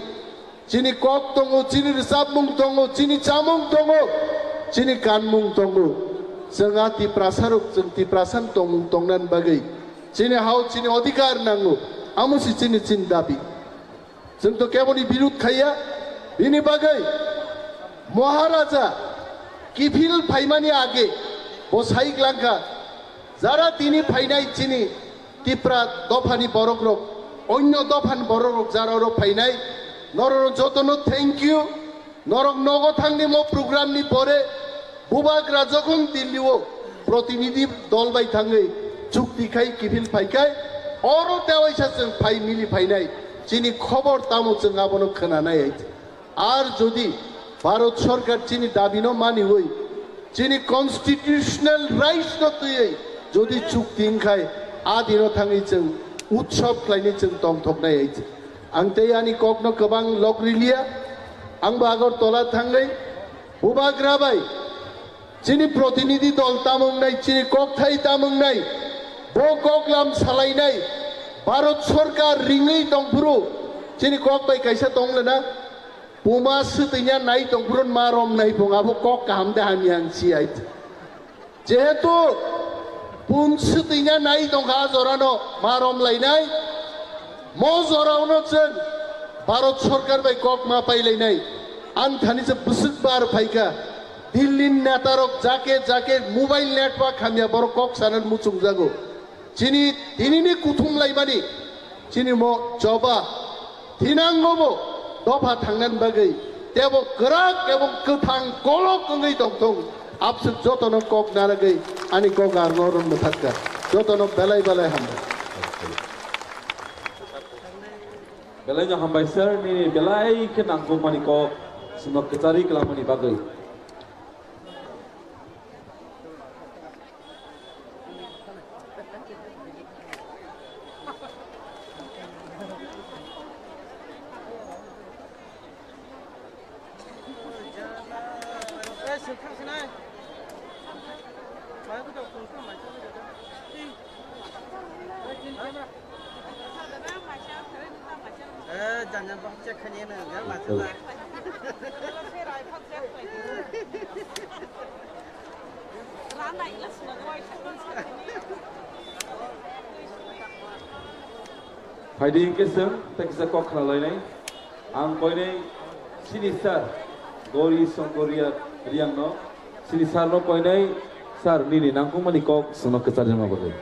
Chini kok tongo, chini rwchapmung tongo, chini chamung tongo, chini kanmung tongo. Chwng a Tiprasarok chwng Tiprasan tongmung tongnan bagwi chini ha-o chini odhikar nango. Amo si chini chini dabi. Chwng to keboni birud khaiya, bini bagwi Maharaja kiphil phaimani age bo sai glangkha, jara tini phainai chini Tipra dophani borokrok, onyo dophani borokrok jara oro phainai, norok jotono thank you. Norok nogo thangni mo program ni pore Bubagra jokhon Delhi o protinidhi dol bai thangwi chukti khai kiphil phaikhai, oro tewaisa chwng phai mili phainai, chini khobor tamo chwng abono khwnanai hai. Ar jodi Bharat Sarkar chini dabino maniwi, chini constitutional rights no twiwi jodi chukti wngkhai, a dino thangwi chwng utsob khlainai chwng tongthoknai hai. Ang tei ani kokno kwbang lok riliya, ang bo Agartala thangwi Bubagra bai chini protinidhi dol tamo wngnai, chini kokthai tamo wngnai, bo koklam salainai, Bharat Sarkar ringwi tongphuru, chini kok bai kaisa tong lena, puma swtwina nai tongphuru ma romnai phung abo kok kaham de hamya ang si ai. Jehetu pum swtwina nai tongkha a jorano ma romlainai, mo jorano chwng Bharat Sarkar bai kok ma pailainai. Ang thani se bwswk bar phaikha, Delhi ni netarok jake jake mobile network hamya borok kok sanan muchungjago. Chini tinini kuthum laimani, chini mo choba thinangobo dopha thangnan bagwi tebo kwrak ebong kwthang kolok wngwi tongthung. Abswk jotono kok naragwi ani kok arno ron mwthakka. Jotono belai belai hambai. Belai no hambai sir, nini belai khe nangkukmani kok sumno kwchari kwlangmani bagwi. Eh, jangan bahasa kanya na, ya, macam lah. Phaidi hingke chwng tei kisa kok khnalainai. Ang koinai sini sir Gori Songkoria Riang no. Sini sir no koinai sir nini nangkukmani kok chwngno kwcharjama bagwi.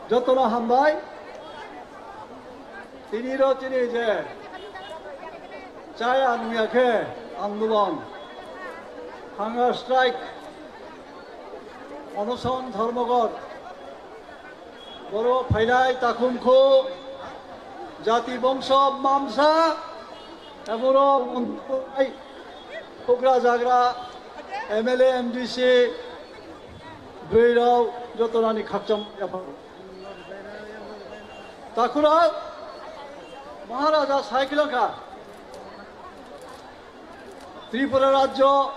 Jotono hambai. Tini ro chini je chaya nungya khe andolon, hunger strike, onoson, dhormogor, boro phainai takhumkhu jati bongso mamsa, eboro Hugra jagra M L A, M D C, bwrwi rok joto nani khakchang yapha. Takhura Maharaja sai khilangkha. Tripura rajyo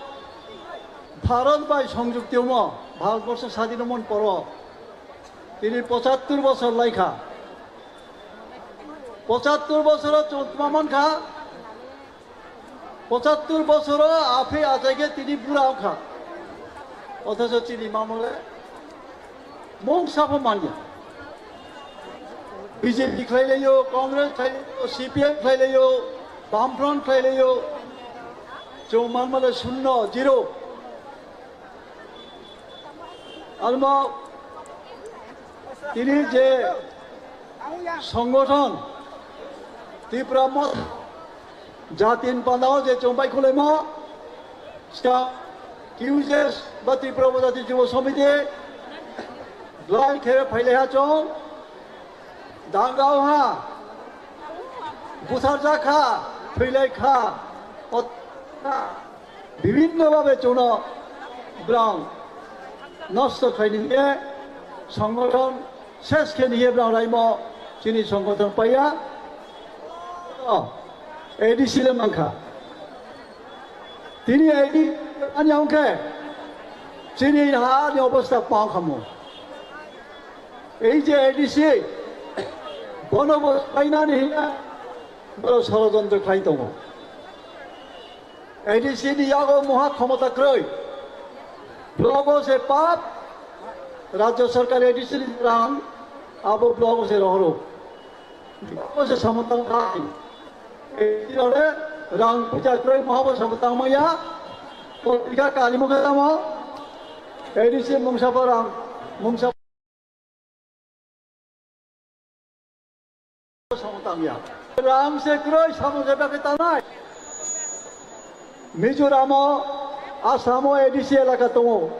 Bharat bai songjukti omo, Bharatborsho sadin omon poro tini pochattor bosor laikha. Pochattor bosoro chwng tma mankha, pochattor bosoro aphei achaikhe tini bura wngkha. Othocho chini mamole mung sapho manya. B J P khlailaio, Congress khlailaio, C P M khlailaio, Bamfront khlailaio. Chwng manmale shunno, zero. Almo tini je songothon Tipra Motha jatin pandao je chwng bai khulaima, ska Q J S ba Tripura Upajati Jubo Samiti, blai khe phailaiha chwng, dangao ha, butharjak kha, thwilaikha, ot-, bibhinno bhabe chwngno brang nosto khaini hiye songothon ses khe niye brang raimo chini songothon paiya. O, A D C le mankha. Tini A D C ani hwnkhe chini ha ni obostha pang khamu. Ei je A D C bono bo painani hiya boro sorojontro khlai tongo. A D C ni yago muha khomota kwrwi. Blogo se pap, rajyo sarkar A D C ni rang, abo blogo se rohoro. Blogo se samotang khai. A D C rode rang puja kwrwi muha bo samotang maya. Potrika kali mukhe tamo. A D C mungsa pa rang, mungsa Samung tangya. Rang se kwrwi samung se bagwi tangnai. Mizoramo, Asamo A D C elaka tongo.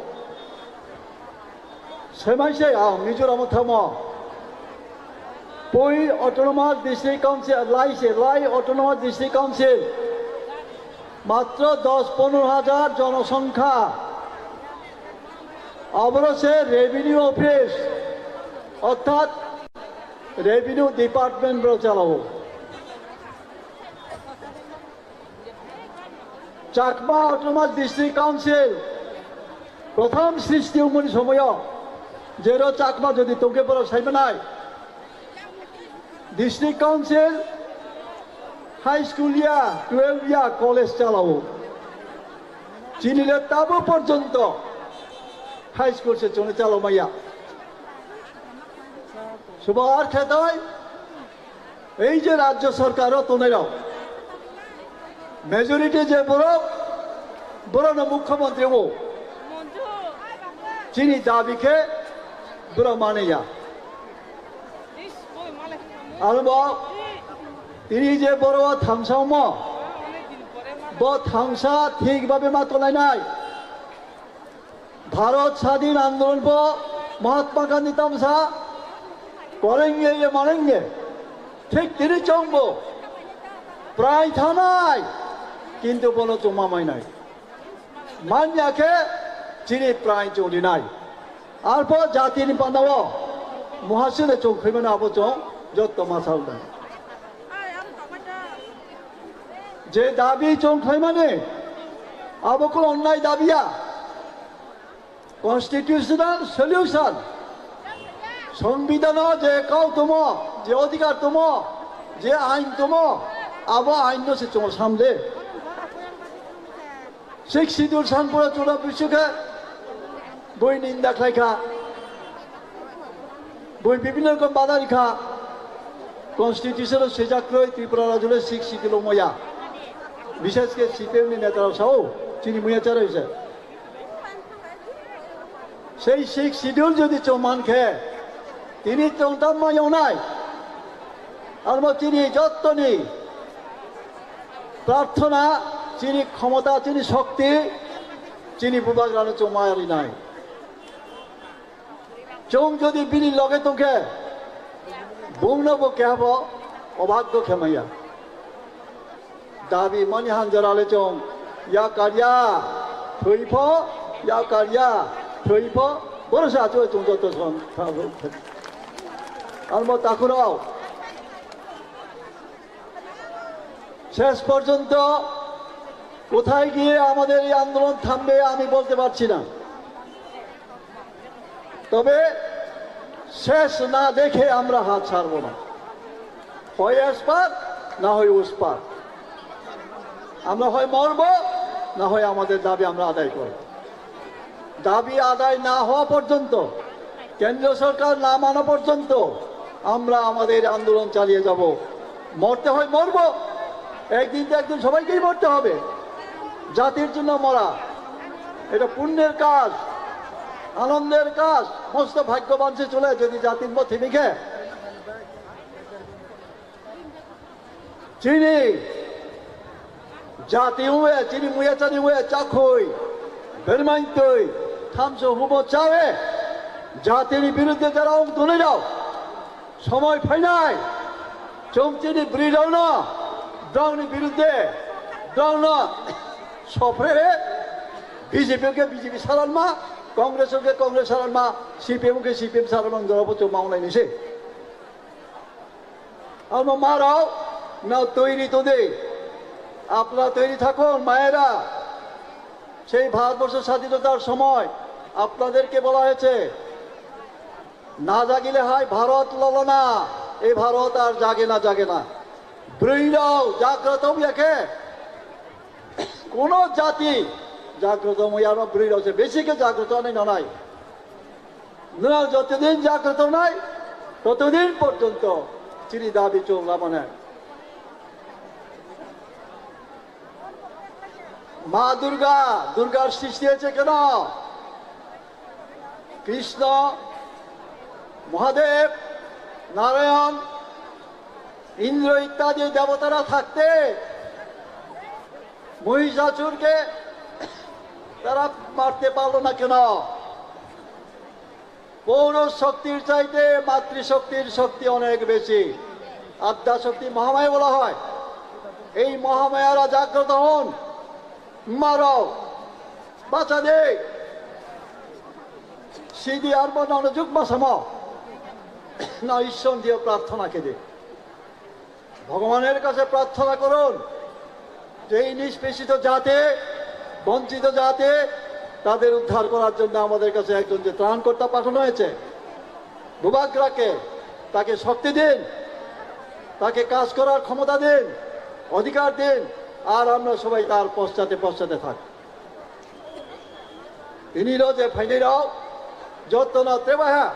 Semaise, ah, Mizoramo thamo. Pui Autonomous District Council, lai se, lai Autonomous District Council. Matro dos ponero hajar jonosongkha. Aboro se Revenue Office, orthat Revenue Department boro chalao. Chakma Autonomous District Council, prothom srishti wngmani somoyo, jero Chakma jodi tongkhe boro saimanai. District Council, high school ya, twelve ya, college chalao. Chini le tabo porjonto high school se chwngno chalao maya. Subar khetai, ei je rajyo sarkar o tongnai rok, majority je borok, borokno mukhyamantri o. Chini dabi khe borok mani ya. Arbo tini je borok o thamsa omo, bo thamsa thik babe ma tolainai. Bharat sadin andolon bo Mahatma Gandhi tamsa, "Korenge ye marenge." Thik tini chongbo prai thanai, kintu bono chuma mainai. Manya khe chini prai chongrinai. Arpho jatini pandao muhasile chong khaimano abo chong jotto ma saudai. Je dabi chong khaimani abo khe onnai dabiya. Constitutional solution. Songbidano je kau tomo, je odhikar tomo, je ain tomo, abo ain no se chong samle. Sixth Schedule sangpura chura bisukhe bui ninda khlaikha, bui bibhinno rokom bada rikha. Constitution o sejak kroi Tripura rajyo le Sixth Schedule o moya. Bishesh khe C P M ni neta rok sao chini muya chara hise. Sei Sixth Schedule jodi chong man khe tini chong tam ma yongnai. Armo chini jottoni prarthona, chini khomota, chini shokti, chini bubagrano chwng ma rinai. Chwng jodi bini loge tongkhe, bungno bo kehabo obhaggo khemaya. Dabi mani hanjarale chwng ya karya thwipho, ya karya thwipho, borok se achuk chwng joto song. Armo takhurok. Ses porjonto কোথায় গিয়ে আমাদের এই আন্দোলন থামবে আমি বলতে পারছি না, তবে শেষ না দেখে আমরা হাত ছাড়ব না। হয় এসপার, না হয় উসপার। আমরা হয় মরব, না হয় আমাদের দাবি আমরা আদায় করব। দাবি আদায় না হওয়া পর্যন্ত, কেন্দ্র সরকার না মানা পর্যন্ত আমরা আমাদের আন্দোলন চালিয়ে যাব। মরতে হয় মরব, একদিন তো একদিন সবাইকেই মরতে হবে। জাতির জন্য মরা, এটা পুণ্যের কাজ, আনন্দের কাজ। মস্ত ভাগ্যবান সে চলে যদি জাতির মধ্যে মিখে চিনি জাতি উয়ে, চিনি মুয়া চানি উয়ে, চাখই, বেরমাইতই, থামসো হুবো চাওয়ে, জাতির বিরুদ্ধে যারা অং তুলে যাও, সময় ফাইনাই, চমচিনি ব্রিডাও না, ব্রাউনি বিরুদ্ধে, ব্রাউন না, সফরে বিজেপি কে বিজেপি সারান মা, কংগ্রেস কে কংগ্রেস সারান মা, সিপিএম কে সিপিএম সারান মা, জড়াবো চো মাওলাই নিছে। আমার মারাও না তৈরি তো দেই, আপনারা তৈরি থাকুন মায়েরা। সেই ভারতবর্ষ স্বাধীনতার সময় আপনাদেরকে বলা হয়েছে, না জাগিলে হয় ভারত ললনা, এই ভারত আর জাগে না, জাগে না। ব্রৈরাও জাগ্রত ইয়াকে কোনো জাতি জাগ্রত ইয়ার ব্রৈরাও সে বেশি কে জাগ্রত নেই না নাই। Nwng jotodin jagroto wngnai, totodin porjonto chini dabi chwng lamani. মা দুর্গা, দুর্গার সৃষ্টি হয়েছে কেন? কৃষ্ণ, মহাদেব, নারায়ণ, ইন্দ্র ইত্যাদি দেবতারা থাকতে মহিষাসুরকে তারা মারতে পারলো না কেন? পৌরুষ শক্তির চাইতে মাতৃশক্তির শক্তি অনেক বেশি। আদ্যা শক্তি মহামায়া বলা হয়। এই মহামায়ারা জাগ্রত হন, মারো, বাঁচা দে। সিদি আর বর্ণনা যুগ বাসামা না ঈশ্বর দিয়ে প্রার্থনা কেদে। ভগবানের কাছে প্রার্থনা করুন যে এই নিষ্পেষিত জাতি, বঞ্চিত জাতি, তাদের উদ্ধার করার জন্য আমাদের কাছে একজন যে ত্রাণকর্তা পাঠানো হয়েছে, বুবাগ্রাকে, তাকে শক্তি দিন, তাকে কাজ করার ক্ষমতা দিন, অধিকার দিন, আর আমরা সবাই তার পশ্চাতে পশ্চাতে থাকি। Tini rok je phainai rok jotono trebaha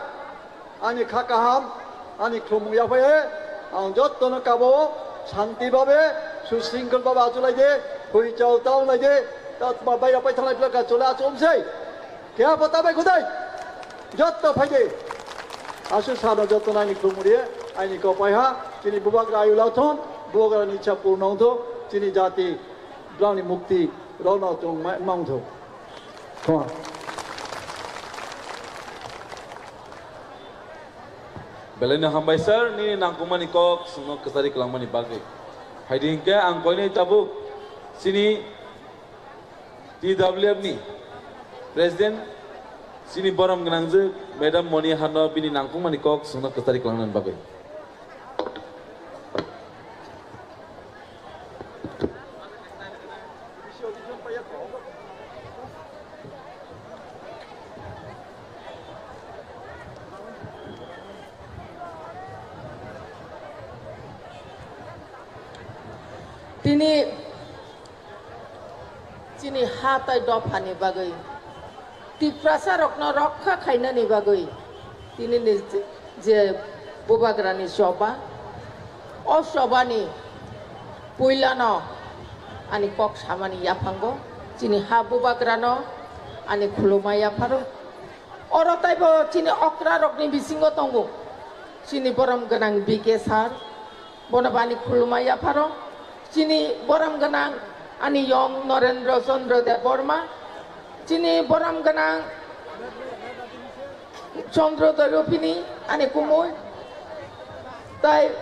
ani kha kaham, ani khulumung yaphai ang jotono kabo shanti babe, susringkhol babe achulai de, hui chao tao lai de, ta ba bai rapai thalai plaka chole achum sei. Kya pata bai khudai? Jotto phai de. Asu sano jotono ani khulumung ri, ani kopai ha, chini bubagra ayu lathon, bubagra ni ichha purno wngthok, chini jati Bwrangni mukti rokno chwng ma-, mangthok. Khoma. Belaino hambai sir, nini nangkukmani kok chwngno kwchari kwlangmani bagwi. Haidi hinkhe ang koinwi tabuk chini T W F ni President, chini borom gwnangjwk Madam Moni Hanno bini nangkukmani kok chwngno kwchari kwlangnani bagwi. Tini chini ha tai dophani bagwi, Tiprasa rokno rokha khainani bagwi, tini ni je bubagrani choba, o chobani puilano ani kok samani yaphango, chini ha bubagrano ani khuluma yapharo. Oro taibo chini okra rokni bisingo tongo chini borom gwnang B K sir, bono bani khuluma yapharo. Chini borom gwnang ani yong Norendra Chandra Debbarma, chini borom gwnang Chandra Debbarma ani kumui, tai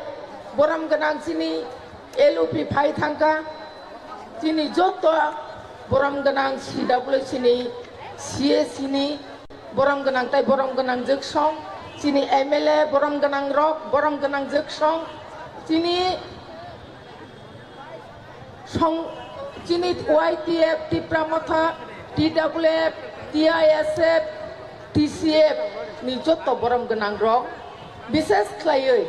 borom gwnang chini L U P phai thangkha, chini joto borom gwnang C W C ni, C A C ni borom gwnang tai borom gwnang jwksong, chini M L A borom gwnang rok, borom gwnang jwksong, chini song Chini Y T F, Tipra Motha, T W F, T I S F, T C F ni jotto borom gwnang rok, bises khlaiwi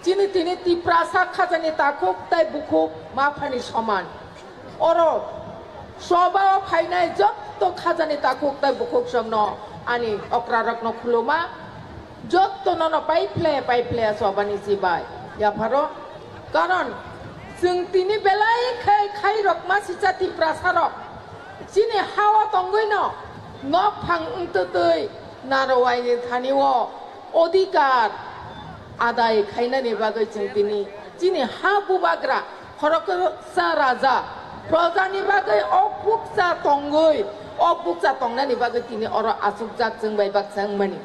chini tini Tiprasa khajani takhuk tei bukhuk ma phani soman. Oro soba o phainai jotto khajani takhuk tei bukhuk songno ani okra rokno khuluma. Jotto nono paiphle paiphle sobani sibai yapharo. Karon chwng tini belai khe khairok ma sisa Tiprasa rok chini hao tongwi no nok phang wngtwtwi narwai ni thani o odhikar adai khainani bagwi chwng tini chini ha bubagra khoroksa raja projani bagwi o bukcha tongwi o bukcha tongnani bagwi tini oro achukjak chwng bai baksa wngmani.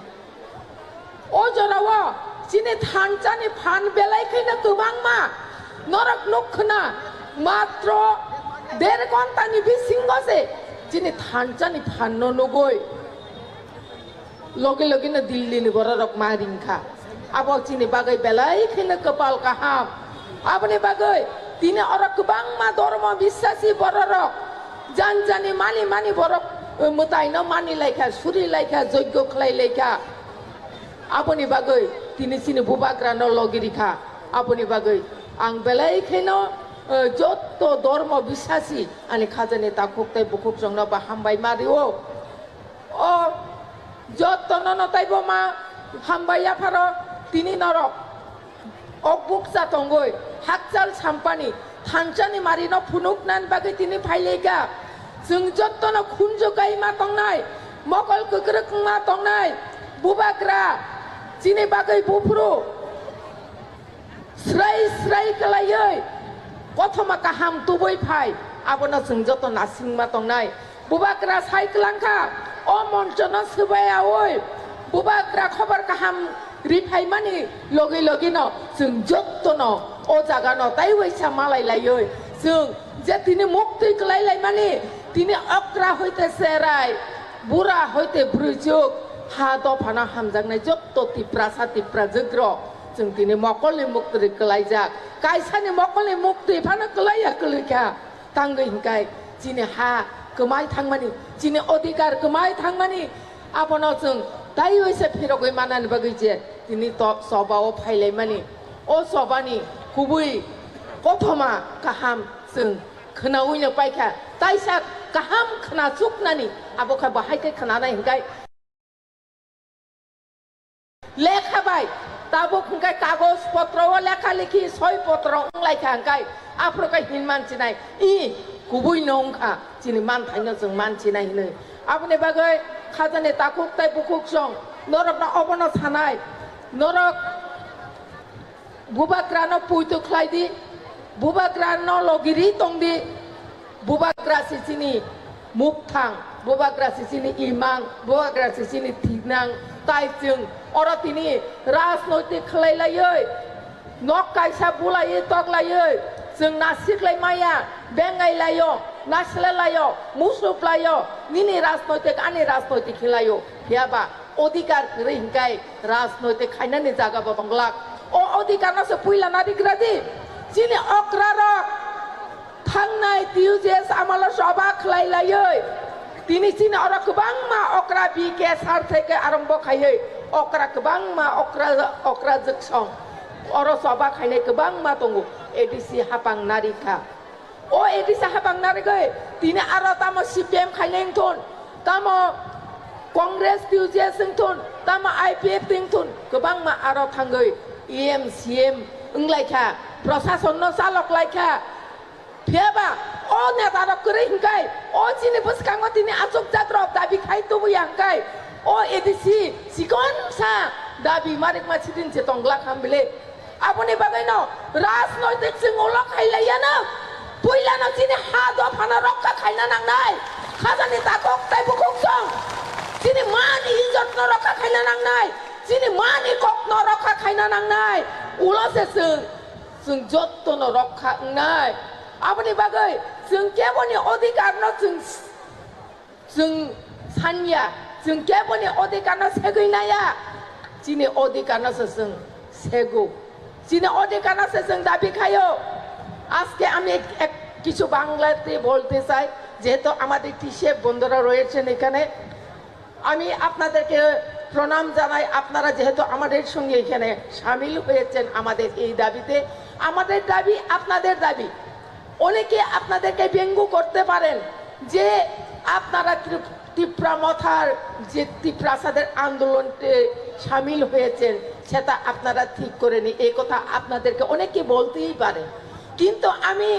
O jorao chini thansa ni phan belai khaino kwbangma norok nuk khna, matro der ghonta ni bisingo se chini thansa ni phan no nugwi logi logi no Delhi ni borok rok ma ring kha. Abo chini bagwi belai khaino kwpal kaham. Aboni bagwi tini oro kwbangma dormo biswasi borok rok janjani mani mani borok, eh, mwtai no mani lai kha, suri lai kha, joggo khlai lai kha. Aboni bagwi tini chini bubagra no logi ri kha. Aboni bagwi ang belai kheno, eh, jotto dormo biswasi ani khajani takhuk tei bukhuk rok no ba hambai ma rio. O jotto no no taibo ma hambai yapharo tini norok. O bukcha tongwi hakchal sampani thansani marino phunuknani bagwi tini phailaikha. Chwng jottono khunju kai ma tongnai, mokol kwkrwk wngma tongnai, bubagra chini bagwi buphuru srai srai kwlaiwi kothoma kaham tubui phai, abono chwng joto nasingma tongnai. Bubagra sai kwlangkha, o monchono swbaiyaui bubagra khobor kaham riphaimani logi logino chwng jottono o jagano tai waisa malai laiwi chwng je tini muktwi kwlai laimani, tini okra hoite cherai, bura hoite bwrwichuk, ha dophano hamjaknai jotto Tiprasa Tiprajwk rok chwng tini mokolni muktwi kwlaijak, kaisani mokolni muktwi phano kwlaiya kwlwikha. Tangwi hinkai chini ha kwmai thangmani, chini odhikar kwmai thangmani, abono chwng taiwi se phirogwi manani bagwi je tini to-, soba o phailaimani. O sobani kubui kothoma kaham chwng khwnawino paikha, taisa kaham khwnachuknani, abo khe bahai khe khwnanai hinkai. Lekha bai, tabuk hwnkhe kagoj potro o lekha likhi soi potro wnglaikha hwnkhe, aphuru khe hin manchinai, i kubui no wngkha, chini manthaino chwng manchinai hinwi. Aboni bagwi khajani takhuk tei bukhuk song norokno obono sanai, norok bubagrano puitu khlai di, bubagrano logiri tong di, bubagra si chini mukthang, bubagra si chini imang, bubagra si chini thinang, tai chwng oro tini rajnoitik khlai laiwi, nok kaisa bulaiwi tok laiwi, chwng nasik lai maya, bengai laio, nasle laio, musup laio, nini rajnoitik ani rajnoitik khe laio, phiya ba odhikar kwrwi hinkai rajnoitik khainani jaga bo tongglak. O odhikar no se puila narigra di. Chini okra rok thangnai T U J S amalo soba khlai laiwi. Tini chini oro kwbangma okra B K sar theke arombo khaiwi okra kwbangma okra, okra jwksong. Oro soba khainai kwbangma tongo. A D C hapang narikha. O A D C hapang narigwi tini aro tamo C P M khainai wngthun, tamo Congress T U J S wngthun, tamo I P F T wngthun, kwbangma aro thangwi E M C M wnglaikha, prosasonno chaloklaikha. Phiyaba o netarok kwrwi hwnkhe o chini bwskango tini achukjak rok dabi khai tubuya hwnkhe o A D C chikonsa dabi marikma sidin se tongglak ham bile. Aboni bagwino rajnoitik chwng ulo khailaiya no. Puilano chini ha dophano rokha khaina nangnai. Khajani takhuk tei bukhuk song. Chini mani ijotno rokha khaina nangnai. Chini mani kokno rokha khaina nangnai. Ulo se chwng, chwng jottono rokha wngnai. Aboni bagwi chwng keboni odhikarno chwng Chwng sanya, chwng keboni odhikarno segwi naya. Chini odhikarno se chwng sego. Chini odhikarno se chwng dabi khaio. Aske ami ek, ek, কিছু বাংলাতে বলতে চাই, যেহেতু আমাদের টিসিএফ বন্ধুরা রয়েছেন এখানে। আমি আপনাদেরকে প্রণাম জানাই, আপনারা যেহেতু আমাদের সঙ্গে এখানে সামিল হয়েছেন আমাদের এই দাবিতে। আমাদের দাবি আপনাদের দাবি। অনেকে আপনাদেরকে ব্যঙ্গ করতে পারেন যে আপনারা ত্রিপ-, তিপ্রা মথার যে তিপ্রাসাদের আন্দোলনতে সামিল হয়েছেন, সেটা আপনারা ঠিক করেনি, এই কথা আপনাদেরকে অনেকে বলতেই পারে। কিন্তু আমি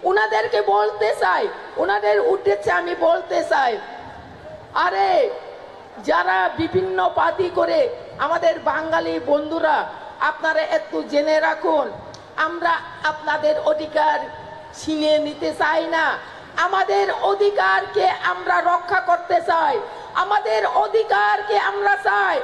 ওনাদেরকে বলতে চাই, ওনাদের উদ্দেশ্যে আমি বলতে চাই, আরে, যারা বিভিন্ন পাতি করে আমাদের বাঙালি বন্ধুরা, আপনারা একটু জেনে রাখুন, আমরা আপনাদের অধিকার ছিনিয়ে নিতে চাই না। আমাদের অধিকারকে আমরা রক্ষা করতে চাই, আমাদের অধিকারকে আমরা চাই।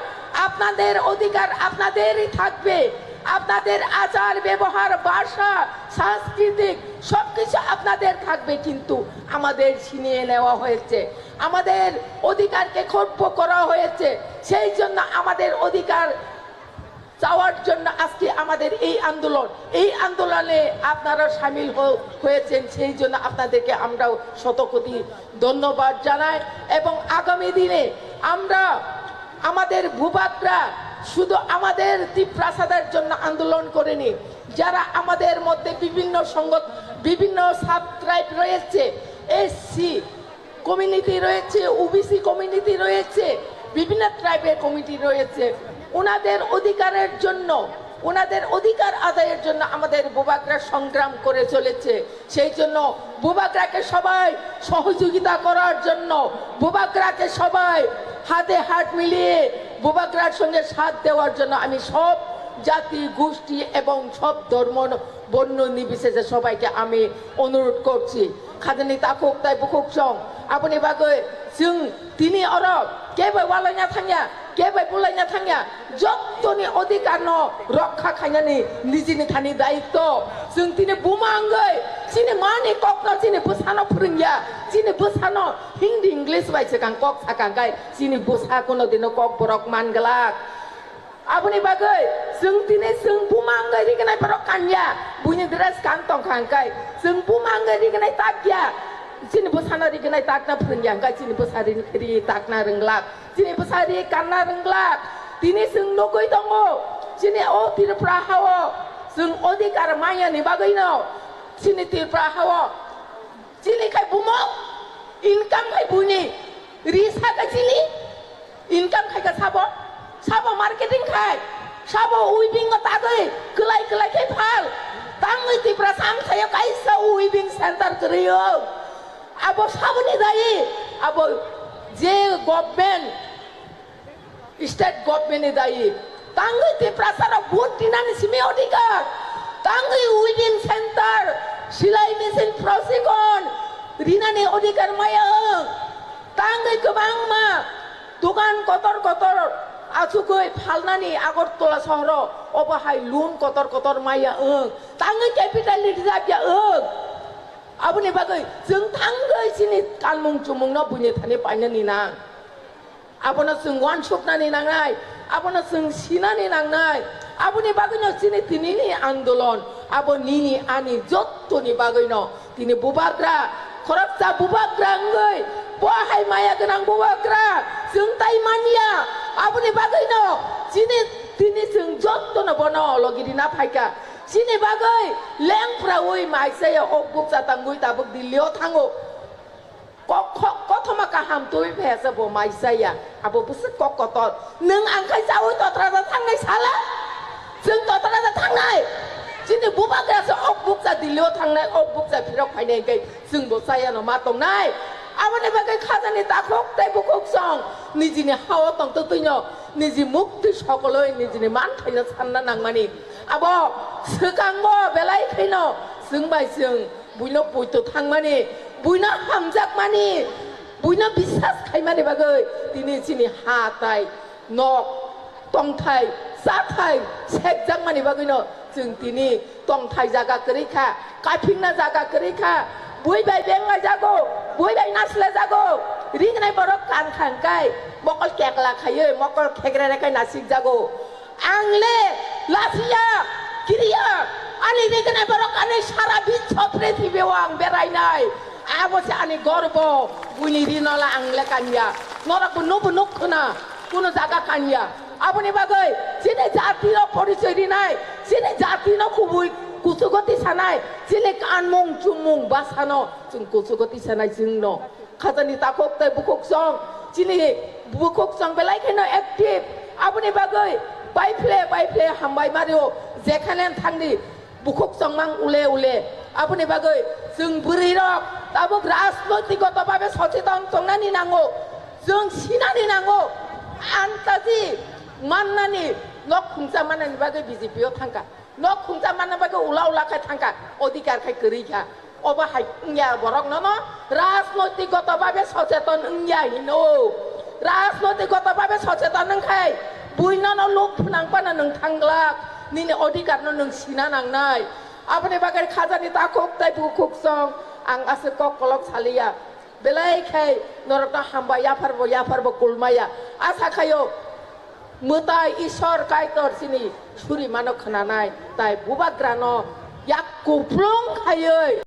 আপনাদের অধিকার আপনাদেরই থাকবে, আপনাদের আচার ব্যবহার, ভাষা, সাংস্কৃতিক সবকিছু আপনাদের থাকবে, কিন্তু আমাদের ছিনিয়ে নেওয়া হয়েছে, আমাদের অধিকারকে খর্ব করা হয়েছে। সেই জন্য আমাদের অধিকার চাওয়ার জন্য আজকে আমাদের এই আন্দোলন। এই আন্দোলনে আপনারা সামিল হ-, হয়েছেন, সেই জন্য আপনাদেরকে আমরাও শতকোটি ধন্যবাদ জানাই। এবং আগামী দিনে আমরা, আমাদের ভূভাগরা শুধু আমাদের তিপ্রাসাদের জন্য আন্দোলন করেনি, যারা আমাদের মধ্যে বিভিন্ন সংগঠন, বিভিন্ন সাব ট্রাইব রয়েছে, এসসি কমিউনিটি রয়েছে, ওবিসি কমিউনিটি রয়েছে, বিভিন্ন ট্রাইবের কমিটি রয়েছে, ওনাদের অধিকারের জন্য, ওনাদের অধিকার আদায়ের জন্য আমাদের ভূভাগরা সংগ্রাম করে চলেছে। সেই জন্য ভূভাগরাকে সবাই সহযোগিতা করার জন্য, ভূভাগরাকে সবাই হাতে হাত মিলিয়ে ভূভাগরার সঙ্গে সাথ দেওয়ার জন্য আমি সব জাতি, গোষ্ঠী এবং সব ধর্ম, বর্ণ নির্বিশেষে সবাইকে আমি অনুরোধ করছি। Khajani takhuk tai bukhuk song, aboni bagwi chwng tini oro kebo walaina thangya, kebo bulaina thangya, jottoni odhikar no rokha khainani nijini thani daitto. Chwng tini buma wngwi chini mani kokno chini bwsano phwrwngya, chini bwsano Hindi English bai swkang kok sakang kai chini bwsa kuno dino kok borok man glak. Aboni bagwi chwng tini chwng buma wngwi rignai borok kanya, buini dress kan tongkha hwnkhe chwng buma wngwi rignai takya, chini bwsano rignai takna phwrwngya hwnkhe chini bwsa ri, ri takna rwnglak, chini bwsa ri kanna rwnglak. Tini chwng nugwi tongo, chini o Tripura hao chwng odhikar manyani bagwino chini Tripura hao chini khai bumung income khai buini ri saka chini income khai ka sabo, sabo marketing khai, sabo weaving o tagwi kwlai kwlai khai phal. Tangwi Tiprasa amthaio kaisa weaving center kwrwi o. Abo saboni dayi, abo je government, state government ni dayi. Tangwi Tiprasa rok vote dinani simi odhikar. Tangwi weaving center, silai machine, prosikon rinani odhikar maya wng. Tangwi kwbangma dogan kotor kotor achugwi phalnani Agartala sohoro, obo hai loan kotor kotor maya wng. Tangwi capital ni rijak ya wng. Aboni bagwi chwng thangwi chini kanmung chumungno buini thani painani nang. Abono chwng uansuknani nangnai, abono chwng sinani nangnai. Aboni bagwino chini tinini andolon, abo nini ani jottoni bagwino tini bubagra, khoroksa bubagra wngwi, bo hai maya gwnang bubagra chwng tai manya. Aboni bagwino chini, tini chwng jottono bono logi rina phaikha. Chini bagwi lengphraui maisaya ok bukcha tangwi tabuk Delhi-o thango. Kok, kok, kothoma kaham twi phaiya se bo mai chaya. Abo bwswk kok kotor. Nwng ang khai chaui totra da thangnai sala? Chwng totra da thangnai? Chini bubagra se ok bukcha Delhi-o thangnai, ok bukcha phirok phainai hwnkhe chwng bo chaya no ma tongnai. Aboni bagwi khajani takhuk tei bukhuk song nijini ha-o tongtwtwino niji mukti sokoloi nijini manthaino sanna nangmani. Abo swkango belai khaino chwng bai chwng buino poito thangmani, buino hamjakmani, buino biswas khaimani bagwi tini chini ha tai nok, tongthai, chathai sekjakmani bagwino chwng tini tongthai jaga kwrwi kha, kaphikna jaga kwrwi kha, bui bai benglai jago, bui bai naslai jago, ringnai borok kan kha hwnkhe mokol kekla khaiwi mokol khekrere khai nasik jago. Ang le lachiya, kiriya, Ani rignai borok ani sara biswa prithibi o ang berainai. Abo se ani gorbo, buini rinola ang le kanya. Norok bo nubo nuk khna, kuno jaga kanya. Aboni bagwi chini jati no porichoi rinai, chini jati no kubui kuchugo tisanai, chini kanmung chumung basano chwng kuchugo tisanai chwngno. Khajani takhuk tei bukhuksong, chini bukhuksong belai kheno active. Aboni bagwi baiphle baiphle hambai mario, jekhane thangdi bukhuksong mang ule ule. Aboni bagwi chwng bwrwi rok tabuk rajnoitik goto babe socheton tongnani nango, chwng sinani nango, antaji mannani nok khungsa mannani bagwi B J P o thangkha. Nok khungsa manna bagwi ula ula khai thangkha, odhikar khai kwrwi kha. Obo hai wngya borok nono rajnoitik goto babe socheton wngya hino. Rajnoitik goto babe socheton wngkhai bui nono luk phnang pano nwng thanglak, nini odhikar no nwng sina nangnai. Aboni bagwi khajani takhuk tei bukhuksong ang aswk kok kolok saliya. Belai khai norokno hambai yapharbo yapharbo kulmaya. Asa khaio mwtai Isor Kaitor chini suri mano khwnanai, tai bubagrano yak kuplung khaioi.